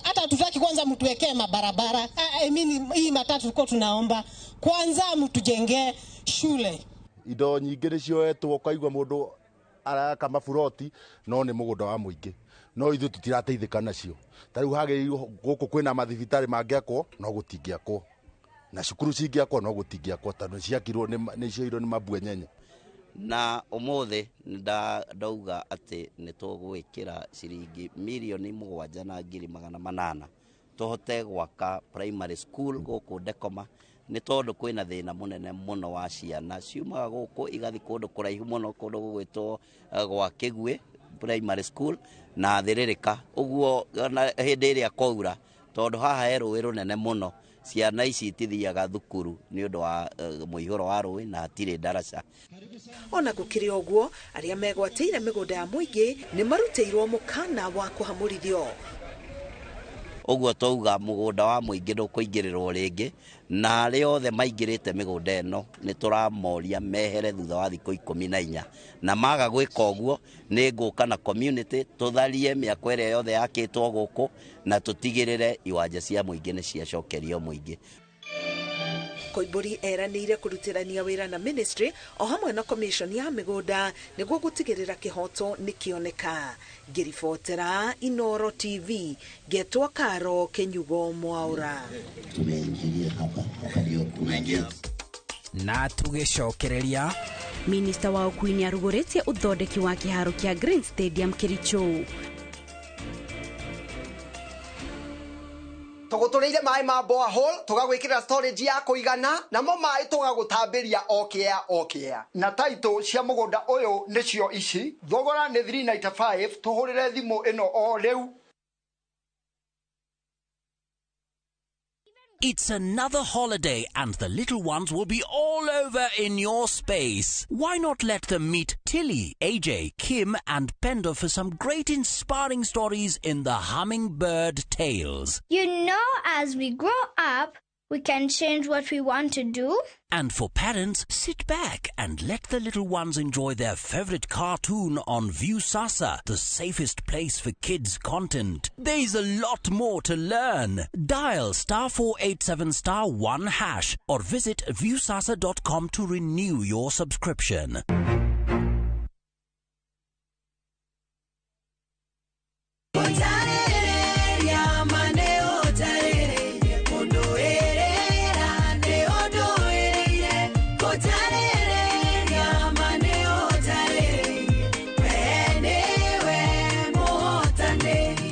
hata hatutaki kwanza mtuwekee mabarabara. I mean, hii matatu tulikuwa tunaomba kwanza mtujengee shule. Indo nyingĩ nĩ cioetwo, ũkaigua mũndũ araka maburoti no nĩ mũgũnda wa mũingĩ, no ithuĩ tũtirateithĩka nacio. Ta rĩu hagĩrĩirwo gũkũ kwĩna mathibitarĩ mangĩakwo no gũtingĩakwo, na cukuru cingĩakwo no gũtingĩakwo, tondũ ciakirwo nĩ cioirwo nĩ mabwenyenye. Na ũmũthĩ ndauga atĩ nĩ tũgwĩkĩra ciringi 7,800,000 tũhote gwaka primary school gũkũ Ndekoma, nĩ tondũ kwĩna thĩna mũnene mũno wa ciana ciumaga gũkũ igathiĩ kũndũ kũraihu mũno, kũndũ gũgwĩtwo gwa Kĩguĩ primary school na Thĩrĩrĩka. Ũguo ona hĩndĩ ĩrĩa kwaura, tondũ haha he rũĩ rũnene mũno, ciana ici itithiaga thukuru nĩ ũndũ wa mũihũro wa rũĩ na hatirĩ ndaraca. Ona gũkĩrĩ ũguo, arĩa megwatĩire mĩgũnda ya mũingĩ nĩ marutĩirwo mũkana wa kũhamũrithio. Ũguo twauga mũgũnda wa mũingĩ ndũkũingĩrĩrwo rĩngĩ, na arĩa othe maingĩrĩte mĩgũnda ĩno nĩ tũramoria mehere thutha wa thikũ 14, na maga gwĩka ũguo nĩ ngũka na community tũtharie mĩako ĩrĩa yothe yakĩtwo gũkũ na tũtigĩrĩre iwanja cia mũingĩ nĩ ciacokerio mũingĩ. Koimbũri eranĩire kũrutithania wĩra na ministry o hamwe na commission ya mĩgũnda nĩguo gũtigĩrĩra kĩhoto nĩ kĩoneka. Ngĩribotera Inoro TV, ngetwo Karo Kĩnyugo Mwaura. Na tũgĩcokereria, Minista wa ũkuui nĩ arugũrĩtie ũthondeki wa kĩharo kĩa Green Stadium Kericho. Tũgũtũrĩire maĩ ma borehole, tũgagwĩkĩrĩra storage ya kũigana, namo maĩ tũgagũtambĩria o kĩa o kĩa. Na taitũ cia mũgũnda ũyũ nĩcio ici, thogora nĩ 395, tũhũrĩre thimũ ĩno o rĩu. It's another holiday and the little ones will be all over in your space. Why not let them meet Tilly, AJ, Kim and Pendo for some great inspiring stories in the Hummingbird Tales. You know, as we grow up, we can change what we want to do. And for parents, sit back and let the little ones enjoy their favorite cartoon on Viusasa, the safest place for kids' content. There's a lot more to learn. Dial *487*1# or visit viusasa.com to renew your subscription.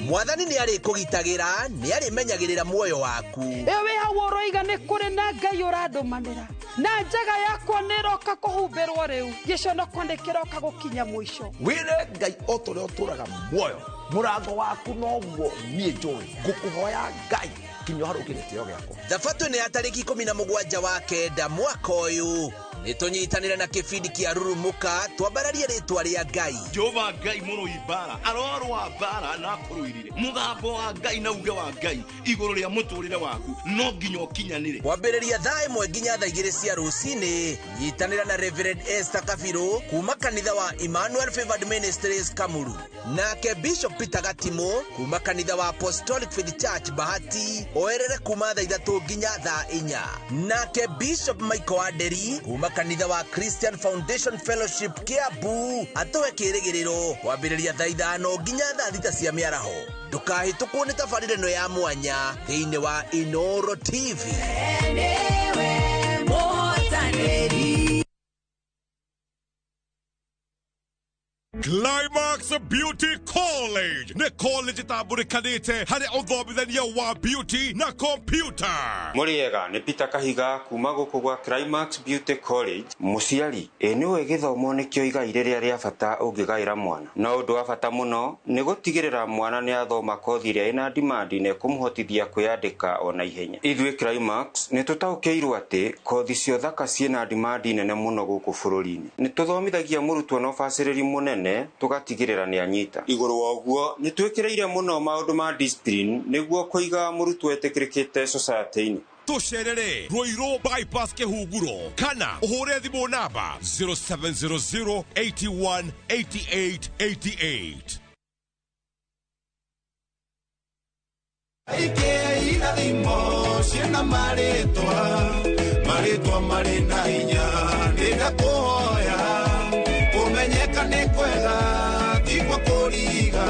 Mwathani nĩ arĩkũgitagĩra, nĩ arĩmenyagĩrĩra muoyo waku. Ĩyo wĩ hau ũroiga nĩ kũrĩ na Ngai ũrandũmanĩra, na njaga yakwa nĩ ĩroka kũhumbĩrwo rĩu, gĩconoko nĩ kĩroka gũkinya mũico. Wĩre Ngai o ta ũrĩa ũtũũraga muoyo, mũrango waku noguo niĩ njũĩ, ngũkũhoya Ngai kinya ũharũkie gĩtĩo gĩakwa. Thabatũ nĩ ya tarĩki 17 wa 9 mwaka ũyũ. Nĩ tũnyitanĩre na kĩbindi kĩa Rurumuka twambararie rĩtwa rĩa Ngai. Jehova Ngai mũrũi mbara arorũa mbara na akũrũirire, mũgambo wa Ngai na uge wa Ngai igũrũ rĩa mũtũrĩre waku no nginya ũkinyanĩre. Kwambĩrĩria thaa 1 nginya thaa 2 cia rũcinĩ, nyitanĩra na Reverend Esther Kabiru kuma kanitha wa Emmanuel Favored Ministries Kamuru, nake Bishop Peter Gatimo kuma kanitha wa Apostolic Faith Church Bahati oerere kuma thaa 3 nginya thaa 4, nake Bishop Michael Aderi kuma kanitha wa Christian Foundation Fellowship Kiambu atũhe kĩrĩgĩrĩro kwambĩrĩria thaa 5 nginya thaa 6 cia mĩaraho. Ndũkahĩtũkwo nĩ tabarĩra ĩno ya mwanya thĩinĩ wa Inoro TV. Climax Beauty College nĩ college ĩtambũrĩkanĩte harĩ ũthomithania wa beauty na computer. Mũrĩega nĩ Peter Kahiga kuma gũkũ gwa Climax Beauty College. Mũciari, ĩ nĩũĩ gĩthomo nĩkĩo igai rĩrĩa rĩa bata ũngĩgaĩra mwana, no ũndũ wa bata mũno nĩ gũtigĩrĩra mwana nĩ athoma kothi ĩrĩa ĩna demand na ĩkũmũhotithia kwĩyandĩka ona ihenya. Ithuĩ Climax nĩ tũtaũkĩirwo atĩ kothi cia ũthaka ciĩna demand nene mũno gũkũ bũrũri-inĩ. Nĩ tũthomithagia mũrutwo na ũbacĩrĩri mũnene tũgatigĩrĩra nĩ anyita. Igũrũ wa ũguo nĩ twĩkĩrĩire mũno maũndũ ma discipline nĩguo kũiga mũrutwo etĩkĩrĩkĩte society-inĩ. Tũcerere Ruiru bypass Kĩhunguro kana ũhũre thimũ namba 0700 81 88 88. Ikea irathimo ciĩna marĩtwa, marĩtwa marĩ na hinya, nĩndakũhoya kũmenyeka nĩ kwega ti kwa kũriga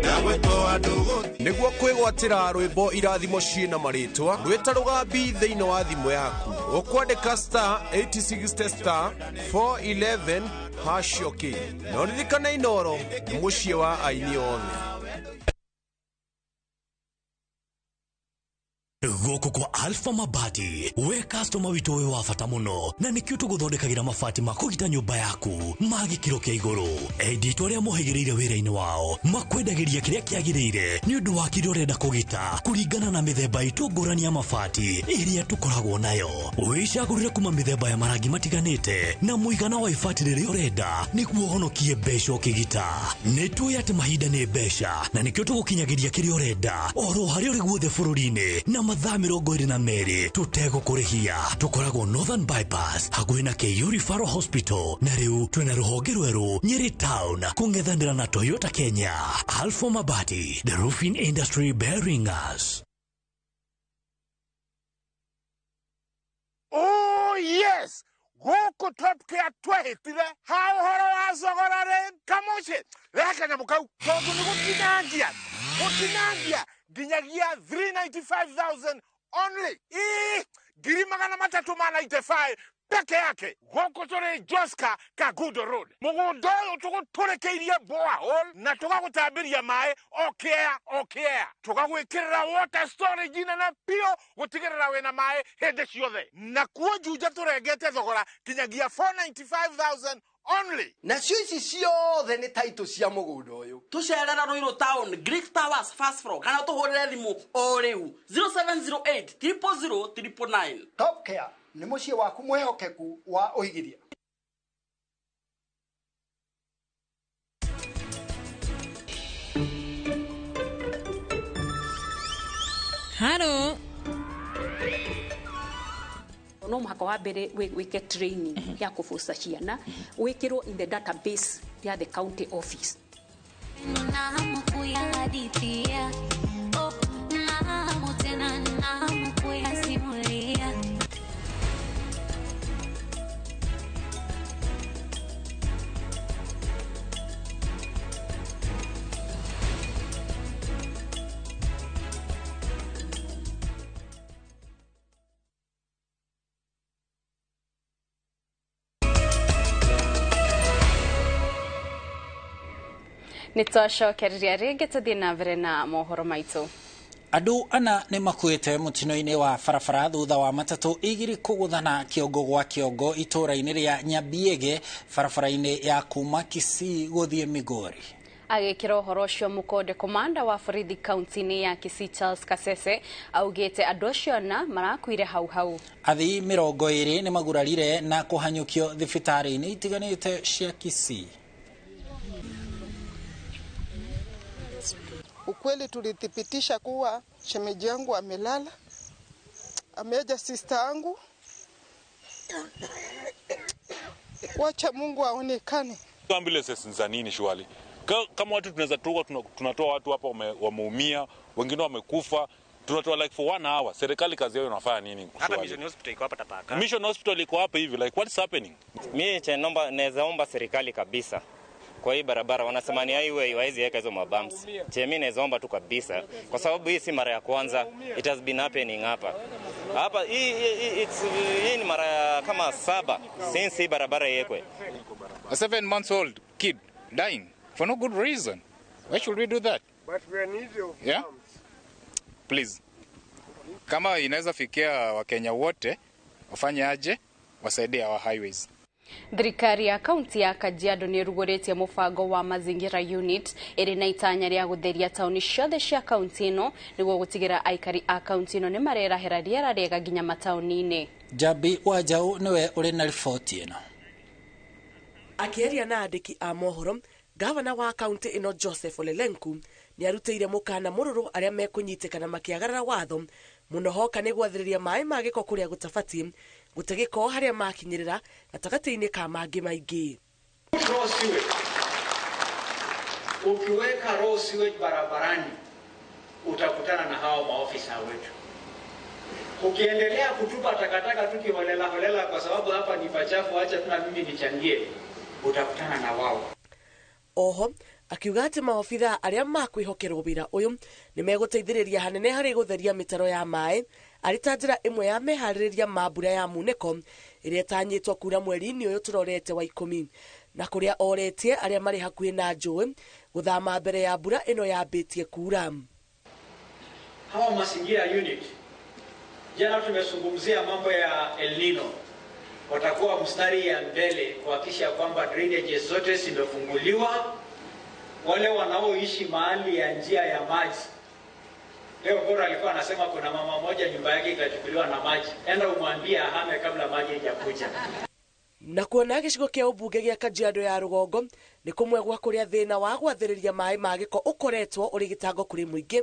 na gwĩtwo andũ nĩguo kwĩgwatĩra rwĩmbo irathimo ciĩna marĩtwa rwĩta rũgambi thĩinĩ wa thimũ yaku ũkwandĩka star 860 star 411 hash okay. Na ũririkane Inooro nĩ mũciĩ wa aini othe. Gũkũ kwa Alpha Mabati, we customer witũ wĩ wa bata mũno na nĩkĩo tũgũthondekagĩra mabati ma kũgita nyũmba yaku ma gĩkĩro kĩa igũrũ. Enditũ arĩa mohĩgĩrĩire wĩra-inĩ wao makwendagĩria kĩrĩa kĩagĩrĩire nĩ ũndũ wa kĩrĩa ũrenda kũgita kũringana na mĩthemba itũ ngũrani ya mabati ĩrĩa tũkoragwo nayo. Wĩcagũrĩre kuma mĩthemba ya marangi matiganĩte na mũigana wa ibati rĩrĩa ũrenda nĩguo ũhonokie mbeca ũkĩgita. Nĩ tũĩ atĩ mahinda nĩ mbeca na nĩkĩo tũgũkinyagĩria kĩrĩa ũrenda oro harĩa ũrĩ guothe bũrũri-inĩ na mathaa 22 tũtegũkũrĩhia. Tũkoragwo Northern Bypass hakuhĩ na KU Referral Hospital na rĩu twĩna rũhonge rwerũ Nyeri Town kũng'ethanĩra na Toyota Kenya. Alpha Mabati, the roofing industry bearing us. Oh yes, gũkũ Top Care twehĩtire ha ũhoro wa thogora rĩ kamũciĩ rehe kanyamũ kau tondũ nĩ gũtinangia gũtinangia nginyagia 395,000 only. Ii, 395,000 peke yake. Gũkũ tũrĩ Joska Kagudo Road. Mũgũnda ũyũ tũgũtũrĩkĩirie borehole na tũgagũtambĩria maĩ o kĩea o kĩea. Tũgagwĩkĩrĩra water storage nene biũ gũtigĩrĩra wĩna maĩ hĩndĩ ciothe. Na kuo Juja tũrengete thogora kinyagia 495,000 only. Nacio ici ciothe nĩ title cia mũgũnda ũyũ. Tũcerera Ruiru Town, Greek Towers first floor, kana tũhũrĩre thimũ o rĩu 0708 000 999. Top Care nĩ mũciĩ waku mwĩhokeku wa ũigithia. Haro. No mũhaka wa mbere wĩke training ya kũbũca ciana wĩkĩrwo in the database ya the county office. Nĩ twacokereria rĩngĩ tũthiĩ na mbere na mohoro maitũ. Andũ ana nĩ makuĩte mũtino-inĩ wa barabara thutha wa matatũ igĩrĩ kũgũthana kĩongo gwa kĩongo itũũra-inĩ rĩa Nyabiege barabara-inĩ ya kuma Kisii gũthiĩ Migori. Agĩkĩra ũhoro ũcio mũkonde komanda wa borithi kaunti-inĩ ya Kisii Charles Kasese augĩte andũ acio ana marakuire hau hau. Athii 20 nĩ magurarire na kũhanyũkio thibitarĩ-inĩ itiganĩte cia Kisii. Ukweli tulithibitisha kuwa shemeji yangu amelala, ameaja sister yangu. Wacha Mungu aonekane. Ambulances za nini shwali? Kama watu tunaweza tunatoa watu hapa wameumia, wengine wamekufa, tunatoa like for 1 hour. Serikali kazi yao inafanya nini? Hata Mission Hospital iko hapa Tapaka. Mission Hospital iko hapa hivi, like what's happening? Mimi cha naomba naweza omba serikali kabisa. Kwa hii barabara wanasema ni highway, hawezi weka hizo mabumps. Che mimi naweza omba tu kabisa kwa sababu hii si mara ya kwanza, it has been happening hapa. Hapa hii ni mara kama 7 since hii barabara iwekwe. A 7 months old kid dying for no good reason. Why should we do that? But we are need of Yeah? Please. Kama inaweza fikia Wakenya wote wafanye aje wasaidie our highways. Thirikari ya kaunti ya Kajiado nĩ ĩrugũrĩtie mũbango wa Mazingira Unit ĩrĩ na itanya rĩa gũtheria taũni ciothe cia kaunti ĩno nĩguo gũtigĩra aikari a kaunti ĩno nĩ marerahĩra rĩera rĩega nginya mataũni-inĩ. Jambi Wanjaũ nĩwe ũrĩ na riboti ĩno. Akĩaria na andĩki a mohoro, gavana wa kaunti ĩno Joseph Ole Lenku nĩ arutĩire mũkana mũrũrũ arĩa mekũnyitĩkana makĩagarara watho mũno hoka nĩ gwathĩrĩria maĩ ma gĩko kũrĩa gũtabatiĩ gũte gĩko harĩa makinyĩrĩra gatagatĩ-inĩ ka mangĩ maingĩ. Raw sewage. Ukiweka raw sewage barabarani utakutana na hao maofisa wetu. Ukiendelea kutupa takataka tu kiholela holela, kwa sababu hapa ni pachafu, acha tuna mimi nichangie, utakutana na wao. Oho akiuga atĩ maobithaa arĩa makwĩhokerwo wĩra ũyũ nĩ megũteithĩrĩria hanene harĩ gũtheria mĩtaro ya maĩ arĩ ta njĩra ĩmwe ya meharĩrĩria ma mbura ya munĩko ĩrĩa ĩtanyĩtwo kura mweri-inĩ ũyũ tũrorete wa 10 na kũrĩa oretie arĩa marĩ hakuhĩ na njũĩ gũthama mbere ya mbura ĩno yambĩtie kura. Hawa mazingira unit, jana tumezungumzia mambo ya El Nino, watakuwa mstari ya mbele kuhakikisha kwamba drainages zote zimefunguliwa. Wale wanaoishi mahali ya njia ya maji, leo Bora alikuwa anasema kuna mama moja nyumba yake ikachukuliwa na maji, enda umwambie ahame kabla maji haijakuja. Na kuona gĩcigo kĩa ũmbunge gĩa Kajiado ya rũgongo nĩ kũmwe gwa kũrĩa thĩna wa gwathĩrĩria maĩ ma gĩko ũkoretwo ũrĩ gĩtango kũrĩ mũingĩ,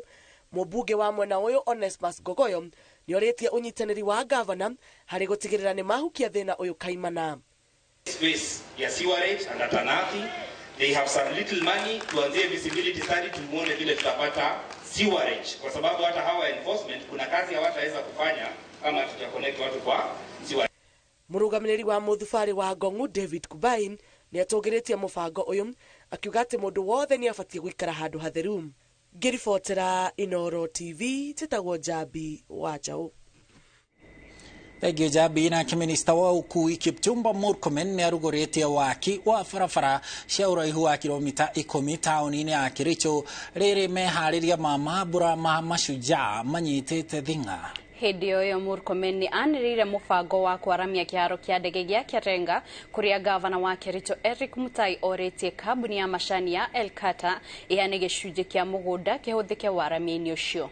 mũmbunge wa mwena ũyũ Onesmus Gogoyo nĩ orĩtie ũnyitanĩri wa gavana harĩ gũtigĩrĩra nĩ mahukia thĩna ũyũ kaimana. Space ya sewerage and Tanathi, they have some little money, tuanzie visibility study tumuone vile tutapata sewerage, kwa sababu hata hawa enforcement kuna kazi hawataweza kufanya kama tuta connect watu kwa sewerage. Mũrũgamĩrĩri wa mũthubarĩ wa Ngong'u David Kubai nĩ atũgĩrĩtie mũbango ũyũ akiuga atĩ mũndũ wothe nĩ abatiĩ gũikara handũ hatheru. Ngĩribotera Inooro TV njĩtagwo Jambi Wanjaũ. Thengiũ Jambi. Nake minista wa ũkui Kipchumba Murkomen nĩ arugũrĩtie waki wa barabara cia ũraihu wa kilomita 10 taũni-inĩ ya Kericho rĩrĩ meharĩria ma mambura ma mashujaa manyitĩte thing'a. Hĩndĩ ĩyo Murkomen nĩ anĩrĩire mũbango wa kwaramia kĩharo kĩa ndege gĩa Kerenga kũrĩa gavana wa Kericho Eric Mutai orĩtie kambuni ya macani ya Elkata ĩheane gĩcunjĩ kĩa mũgũnda kĩhũthĩke waramia-inĩ ũcio.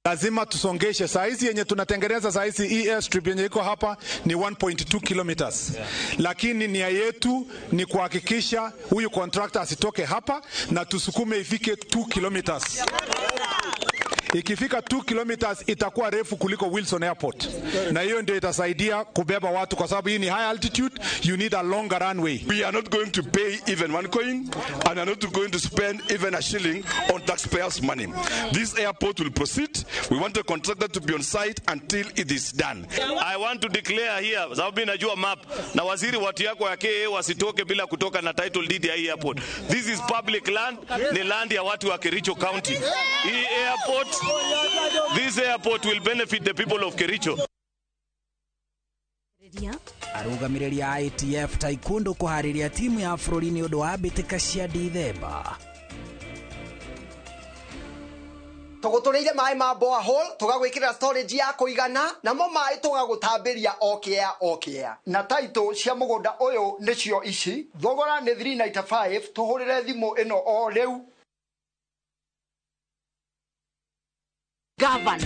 Lazima tusongeshe. Saa hizi yenye tunatengeneza saa hizi hii airstrip yenye iko hapa ni 1.2 kilometers. Yeah. Lakini nia yetu ni kuhakikisha huyu contractor asitoke hapa na tusukume ifike 2 kilometers. Ikifika 2 kilometers itakuwa refu kuliko Wilson Airport. Na hiyo ndio itasaidia kubeba watu kwa sababu hii ni high altitude, you need a longer runway. We are not going to pay even one coin and are not going to spend even a shilling on taxpayers' money. This airport will proceed. We want the contractor to be on site until it is done. I want to declare here, sababu mimi najua map na waziri watu yako ya KAA wasitoke bila kutoka na title deed ya hii airport. This is public land, ni land ya watu wa Kericho County. Hii airport, this airport will benefit the people of Kericho. Arũgamĩrĩri a ITF Taekwondo kũharĩria timu ya bũrũri nĩ ũndũ wa mbĩtĩka cia Dithemba. Tũgũtũrĩire maĩ ma borehole tũgagwĩkĩrĩra storage ya kũigana namo maĩ tũgagũtambĩria o kĩea o kĩea. Na title cia mũgũnda ũyũ nĩcio ici, thogora nĩ 395, tũhũrĩre thimũ ĩno o rĩu. Gavana.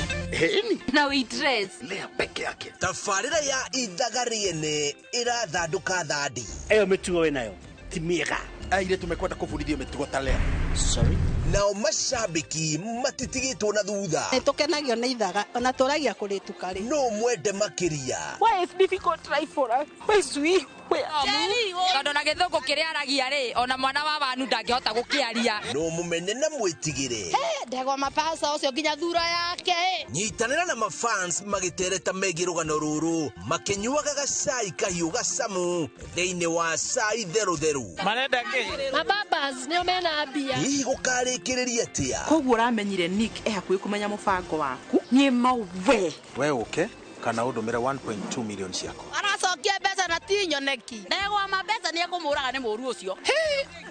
Na waitress. Lea peke yake. Tabarĩra ya ithaga rĩene ĩrathandũka thandi. Ĩyo mĩtugo wĩnayo ti mĩega. Airĩtu mekwenda kũbundithio mĩtugo ta Lea. Sorry. Nao mashabiki matitigĩtwo na thutha. Nĩtũkenagio nĩ ithaga ona tũragia kũrĩtuka rĩ. No mwende makĩria. Why is difficult life for us? Why is we? Tondu na githungu kiria aragia ri ona mwana wa wanu ndangihota gukiaria. No mumene na mwitigire. Ndegwa mapasa ucio nginya thura yake. Nyitanĩra na mafans magĩtereta megiĩ rũgano rũrũ makĩnyuaga gacai kahiũ gacamu thĩinĩ wa cai therũtherũ. Marenda kĩ? Mababas nĩo mena mbia. Hihi gũkarĩkĩrĩria atĩa? Koguo ũramenyire Nick e hakuhĩ kũmenya mũbango waku. Niĩ mau we. We ũke kana ũndũmĩre 1.2 million ciakwa. Aracokia mbeca na ti nyoneki. Ndegwa ma mbeca nĩ ekũmũraga nĩ mũru ũcio.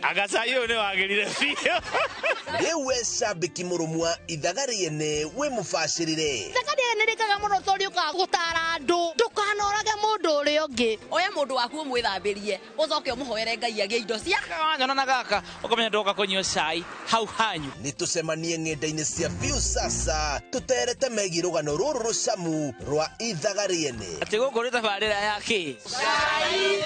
Agacai ũyũ nĩ wagĩrire biũ. Rĩu we cambĩki mũrũmu wa ithaga rĩene wĩ mũbacĩrĩre. Ithaga rĩene rĩkaga mũno tondũ rĩũkaga gũtara andũ. Ndũkanorage mũndũ ũrĩa ũngĩ. Oya mũndũ waku ũmwĩthambĩrie ũcoke ũmũhoere Ngai agĩe indo cia. Wanyona na gaka ũkamenya ndoka kũnyua cai hau hanyu. Nĩ tũcemanie ng'enda-inĩ cia Viusasa tũterete megiĩ rũgano rũrũ rũcamu rwa ithaga rĩene. Atĩ gũkũ nĩ tabarĩra ya kĩ? Cai.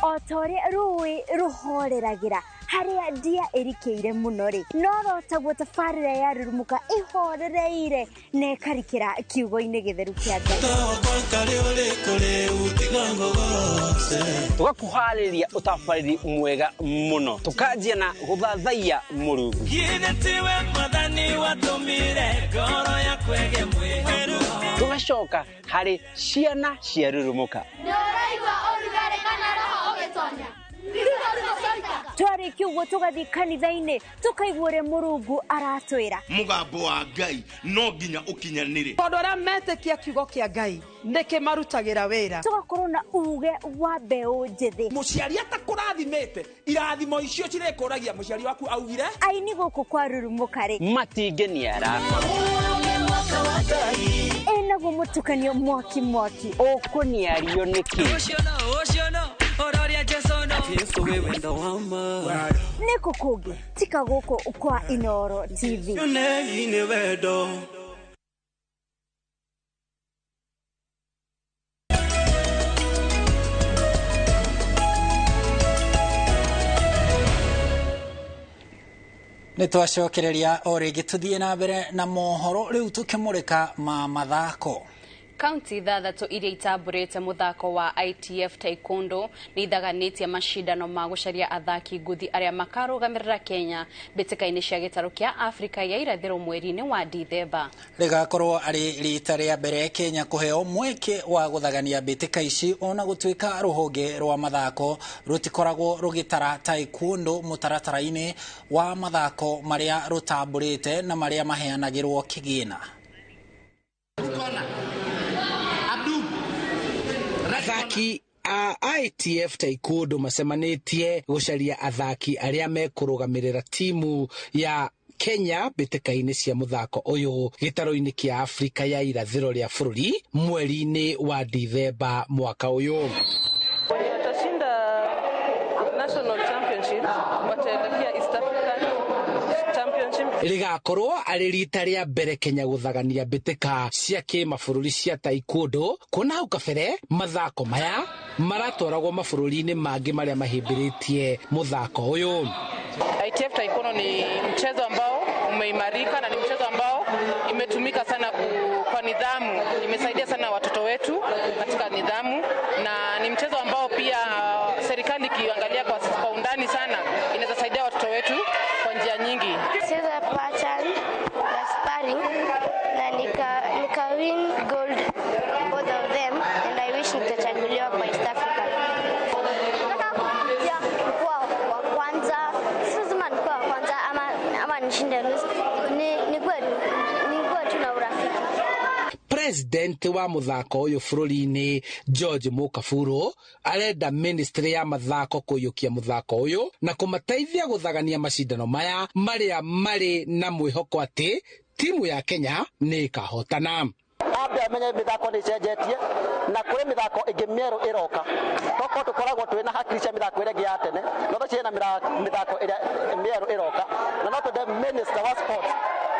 O ta ũrĩa rũĩ rũhoreragira harĩa ndia ĩrikĩire mũno rĩ, no rotaguo tabarĩra ya Rurumuka ĩhorereire na ĩkarikĩra kiugo-inĩ gĩtheru kĩa Ngai. Tũgakũharĩria ũtabarĩri mwega mũno, tũkanjia na gũthathaiya Mũrungu. Tũgacoka harĩ ciana cia Rurumuka. Twarĩkia ũguo tũgathiĩ kanitha-inĩ tũkaigua ũrĩa Mũrungu aratwĩra. Mũgambo wa Ngai no nginya ũkinyanĩre. Tondũ arĩa metĩkia kiugo kĩa Ngai nĩkĩmarutagĩra wĩra. Tũgakorwo na uge wa mbeũ njĩthĩ. Mũciari atakũrathimĩte irathimo icio cirĩkũragia mũciari waku augire. Aini gũkũ kwa Rurumuka rĩ matingĩniara. Ĩnaguo mũtukanio mwaki mwaki. Ũkũniario nĩkĩ? Nĩkũ kũngĩ tika gũkũ kwa Inooro TV. Nĩ twacokereria o rĩngĩ tũthiĩ na mbere na mohoro rĩu tũkĩmũrĩka ma mathako. Kaunti ithathatũ iria itambũrĩte mũthako wa ITF Taekwondo nĩ ithaganĩtie macindano ma gũcaria athaki ngũthi arĩa makarũgamĩrĩra Kenya mbĩtĩka-inĩ cia gĩtarũ kĩa Afrika ya irathĩro mweri-inĩ wa Dithemba. Rĩgakorwo arĩ rita rĩa mbere Kenya kũheo mweke wa gũthagania mbĩtĩka ici ona gũtuĩka rũhonge rwa mathako rũtikoragwo rũgĩtara Taekwondo mũtaratara-inĩ wa mathako marĩa rũtambũrĩte na marĩa maheanagĩrwo kĩgĩna. Athaki a ITF Taekwondo macemanĩtie gũcaria athaki arĩa mekũrũgamĩrĩra timu ya Kenya mbĩtĩka-inĩ cia mũthako ũyũ gĩtarũ-inĩ kĩa Afrika ya irathĩro rĩa bũrũri mweri-inĩ wa Dithemba mwaka ũyũ. Watashinda national championship, wataelekea East African championship. Rĩgakorwo arĩ rita rĩa mbere Kenya gũthagania mbĩtĩka cia kĩmabũrũri cia Taekwondo kuona hau kabere mathako maya maratwaragwo mabũrũri-inĩ mangĩ marĩa mahĩmbĩrĩtie mũthako ũyũ. ITF Taekwondo ni mchezo ambao umeimarika na ni mchezo ambao imetumika sana kwa nidhamu, imesaidia sana watoto wetu katika nidhamu, na ni mchezo ambao pia serikali ikiangalia kwa undani sana inaweza saidia watoto wetu kwa njia nyingi. Cheza pattern na sparring na nika win gold both of them and I wish nitachaguliwa kwa East Africa. Nataka kuja kuwa wa kwanza, si lazima nikuwe wa kwanza ama nishinde, nikuwe tu na urafiki. President wa muthako uyu bũrũri-inĩ George Mukaburo arenda ministry ya mathako kũiyũkia muthako uyu na kũmateithia gũthagania macindano maya marĩa marĩ na mwĩhoko atĩ timu ya Kenya nĩ ĩkahotana. A Twende amenye mĩthako nĩ ĩcenjetie na kũrĩ mĩthako ĩngĩ mĩerũ ĩroka. Tokorwo tũkoragwo twĩna hakiri cia mĩthako ĩrĩa ĩngĩ ya tene, no thaa ici hena mĩthako ĩrĩa mĩerũ ĩroka, na no twende minister wa sports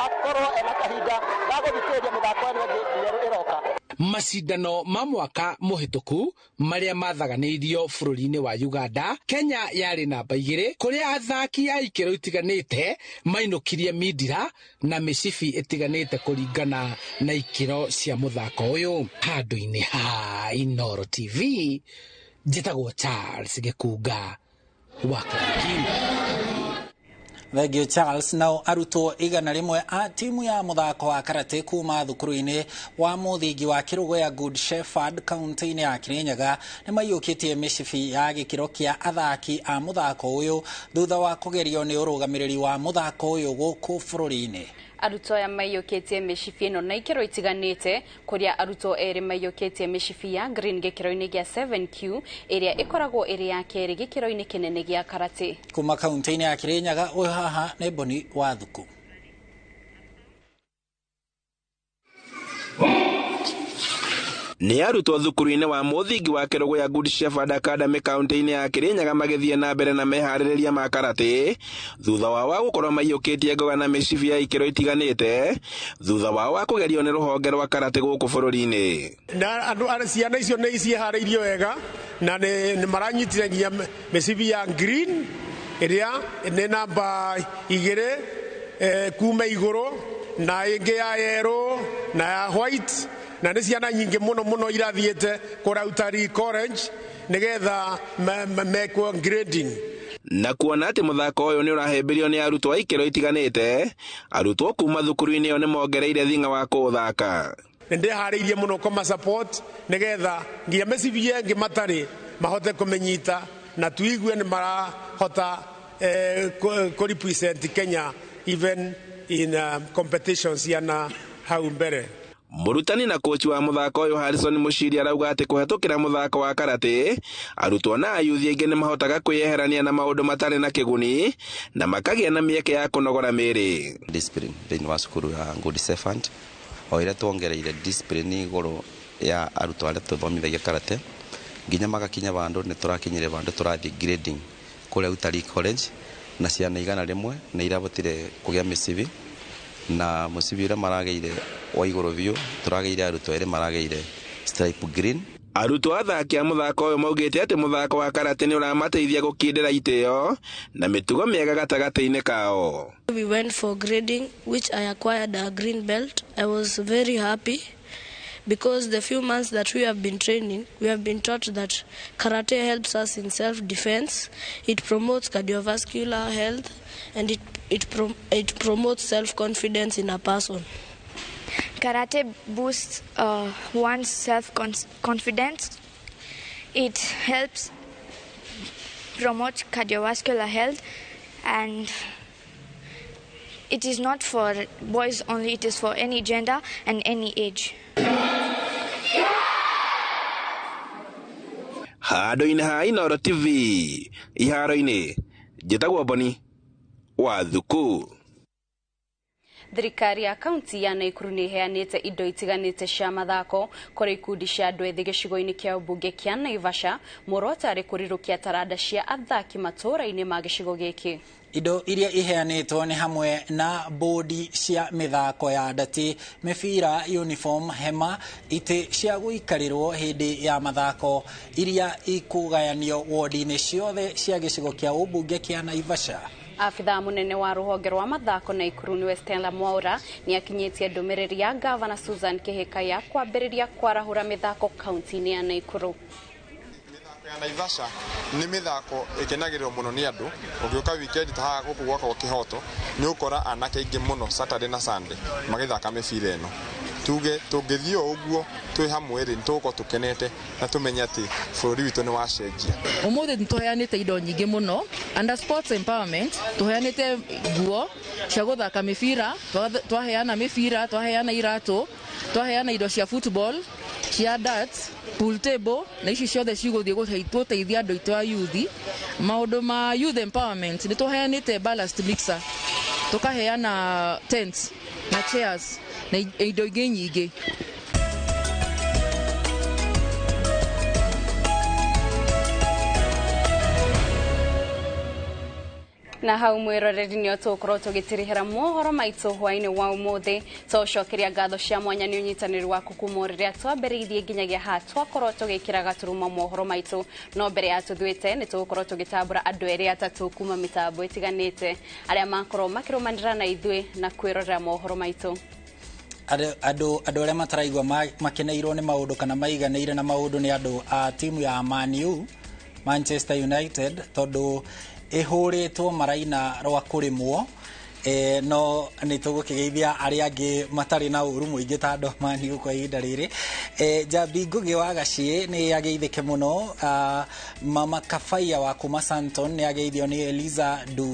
akorwo ena kahinda ga gũthikĩrĩria mĩthako ĩno ĩngĩ mĩerũ ĩroka. Macindano ma mwaka mũhĩtũku marĩa mathaganĩirio bũrũri-inĩ wa Uganda, Kenya yarĩ namba 2 kũrĩa athaki a ikĩro itiganĩte mainũkirie mindira na mĩcibi ĩtiganĩte kũringana na ikĩro cia mũthako ũyũ. Handũ-inĩ ha Inooro TV, njĩtagwo Charles Gĩkunga wa Kariuki. Thank you Charles. Nao arutwo 100 a timu ya muthako wa karate kuma thukuru-inĩ wa mũthingi wa Kĩrũgũya Good Shepherd kaunti-inĩ ya Kirinyaga nĩ maiyũkĩtie mĩcibi ya gĩkĩro kĩa athaki a muthako ũyũ thutha wa kũgerio nĩ ũrũgamĩrĩri wa muthako ũyũ gũkũ bũrũri-inĩ. Arutwo aya maiyũkĩtie mĩcibi ĩno na ikĩro itiganĩte, kũrĩa arutwo erĩ maiyũkĩtie mĩcibi ya green gĩkĩro-inĩ gĩa 7Q ĩrĩa ĩkoragwo ĩrĩ ya kerĩ gĩkĩro-inĩ kĩnene gĩa karate. Kuma kaunti-inĩ ya Kirinyaga, ũyũ haha nĩ Boni wa Thuku. Nĩ arutwo thukuru-inĩ wa mũthingi wa Kĩrũgũya Good Shepherd Academy kaunti-inĩ ya Kirinyaga magĩthiĩ na mbere na meharĩrĩria ma karate thutha wao wa gũkorwo maiyũkĩtie ngoga na mĩcibi ya ikĩro itiganĩte thutha wao wa kũgerio nĩ rũhonge rwa karate gũkũ bũrũri-inĩ. Na andũ ciana icio nĩ ciĩharĩirio wega na nĩ maranyitire nginya mĩcibi ya green ĩrĩa nĩ namba 2 kuma igũrũ na ĩngĩ ya yellow na ya white, na nĩ ciana nyingĩ mũno mũno irathiĩte kũrĩa Utalii College nĩgetha mekwo grading. Na kuona atĩ mũthako ũyũ nĩ ũrahĩmbĩrio nĩ arutwo a ikĩro itiganĩte, arutwo kuma thukuru-inĩ ĩyo nĩ mongereire thing'a wa kũũthaka. Nĩ ndĩharĩirie mũno kũma support nĩgetha nginya mĩcibi ĩngĩ matarĩ mahote kũmĩnyita na tuigue nĩ marahota kũ represent Kenya even in competitions yana hau mbere. Mũrutani na kochi wa mũthako ũyũ Harrison Mũciri arauga atĩ kũhetũkĩra mũthako wa karate, arutwo na ayuthi aingĩ nĩ mahotaga kwĩyeherania na maũndũ matarĩ na kĩguni na makagĩa na mĩeke ya kũnogora mĩĩrĩ. Discipline thĩinĩ wa cukuru ya Good Shepherd, o ĩrĩa tuongereire discipline igũrũ ya arutwo arĩa tũthomithagia karate nginya magakinya vandũ nĩ tũrakinyire vandũ tũrathiĩ grading kũrĩa Utalii College na ciana 100 nĩ irahotire kũgĩa mĩcibi, na mũcibi ũrĩa maragĩire wa igũrũ biũ tũragĩire arutwo erĩ maragĩire stripe green. Arutwo athaki a mũthako ũyũ maugĩte atĩ mũthako wa karate nĩ ũramateithia gũkindĩra itĩo na mĩtugo mĩega gatagatĩ-inĩ kao. We went for grading, which I acquired a green belt. I was very happy because the few months that we have been training, we have been taught that karate helps us in self-defense, it promotes cardiovascular health, and it promotes self-confidence in a person. Karate boosts one's self-confidence. It helps promote cardiovascular health, and it is not for boys only, it is for any gender and any age. Handũ-inĩ ha Inooro TV, iharo-inĩ, njĩtagwo Boni wa Thuku. Thirikari ya kaunti ya Nakuru nĩ ĩheanĩte indo itiganĩte cia mathako kũrĩ ikundi cia andũ ethĩ gĩcigo-inĩ kĩa ũmbunge kĩa Naivasha, muoroto arĩ kũrirũkia taranda cia athaki matũũra-inĩ ma gĩcigo gĩkĩ. Indo iria iheanĩtwo nĩ hamwe na bodi cia mĩthako ya ndati, mĩbira, uniform, hema, itĩ cia gũikarĩrwo hĩndĩ ya mathako iria ikũgayanio wodi-inĩ ciothe cia gĩcigo kĩa ũmbunge kĩa Naivasha. Afithaa munene wa rũhonge rwa mathako Nakuru nĩwe Stella Mwaura nĩ akinyĩtie ndũmĩrĩri ya Gavana Susan Kihika ya kwambĩrĩria kwarahũra mĩthako kaunti-inĩ ya Nakuru. Ya Naivasha nĩ mĩthako ĩkenagĩrĩrwo mũno nĩ andũ. Ũngĩũka weekend ta haha gũkũ gwakwa Kĩhoto nĩ ũkora anake aingĩ mũno Saturday na Sunday magĩthaka mĩbira ĩno. Tuge tũngĩthiĩ o ũguo twĩ hamwe rĩ, nĩ tũgũkorwo tũkenete na tũmenye atĩ bũrũri witũ nĩ wacenjia. Ũmũthĩ nĩ tũheanĩte indo nyingĩ mũno under sports empowerment, tũheanĩte nguo cia gũthaka mĩbira, twaheana mĩbira, twaheana iratũ, twaheana indo cia football, cia darts, pool table, na ici ciothe cigũthiĩ gũteithia andũ aitũ a youth. Maũndũ ma youth empowerment nĩ tũheanĩte ballast mixer, tũkaheana tents na chairs na indo ingĩ nyingĩ. Na hau mwiroreri nio tugukorwo tugitirihira mohoro maitu hwaini wa umuthi. Tũcokeria ngatho cia mwanya nĩ ũnyitanĩri waku kuma rĩrĩa twambĩrĩirie nginyagia haha twakorwo tũgĩkĩra gaturuma mohoro maitu. No mbere ya tũthuĩte nĩ tũgũkorwo tũgĩtambũra andũ erĩ atatũ kuma mĩtambo ĩtiganĩte arĩa makorwo makĩrũmanĩra na ithuĩ na kwĩrorera mohoro maitu. Andũ arĩa mataraigua makeneirwo nĩ maũndũ kana maiganĩire na maũndũ nĩ andũ a timu ya Man U, Manchester United, tondũ ĩhũrĩtwo maraina rwa kũrĩmwo. No nĩ tũgũkĩgeithia arĩa angĩ matarĩ na ũru mũingĩ ta andũ a Man U kwa ihinda rĩrĩ. Njambi Ngugi wa Gaciĩ nĩ ageithĩke mũno. Mama Kabaia wa kuma Santon nĩ ageithio nĩ Eliza Nduta.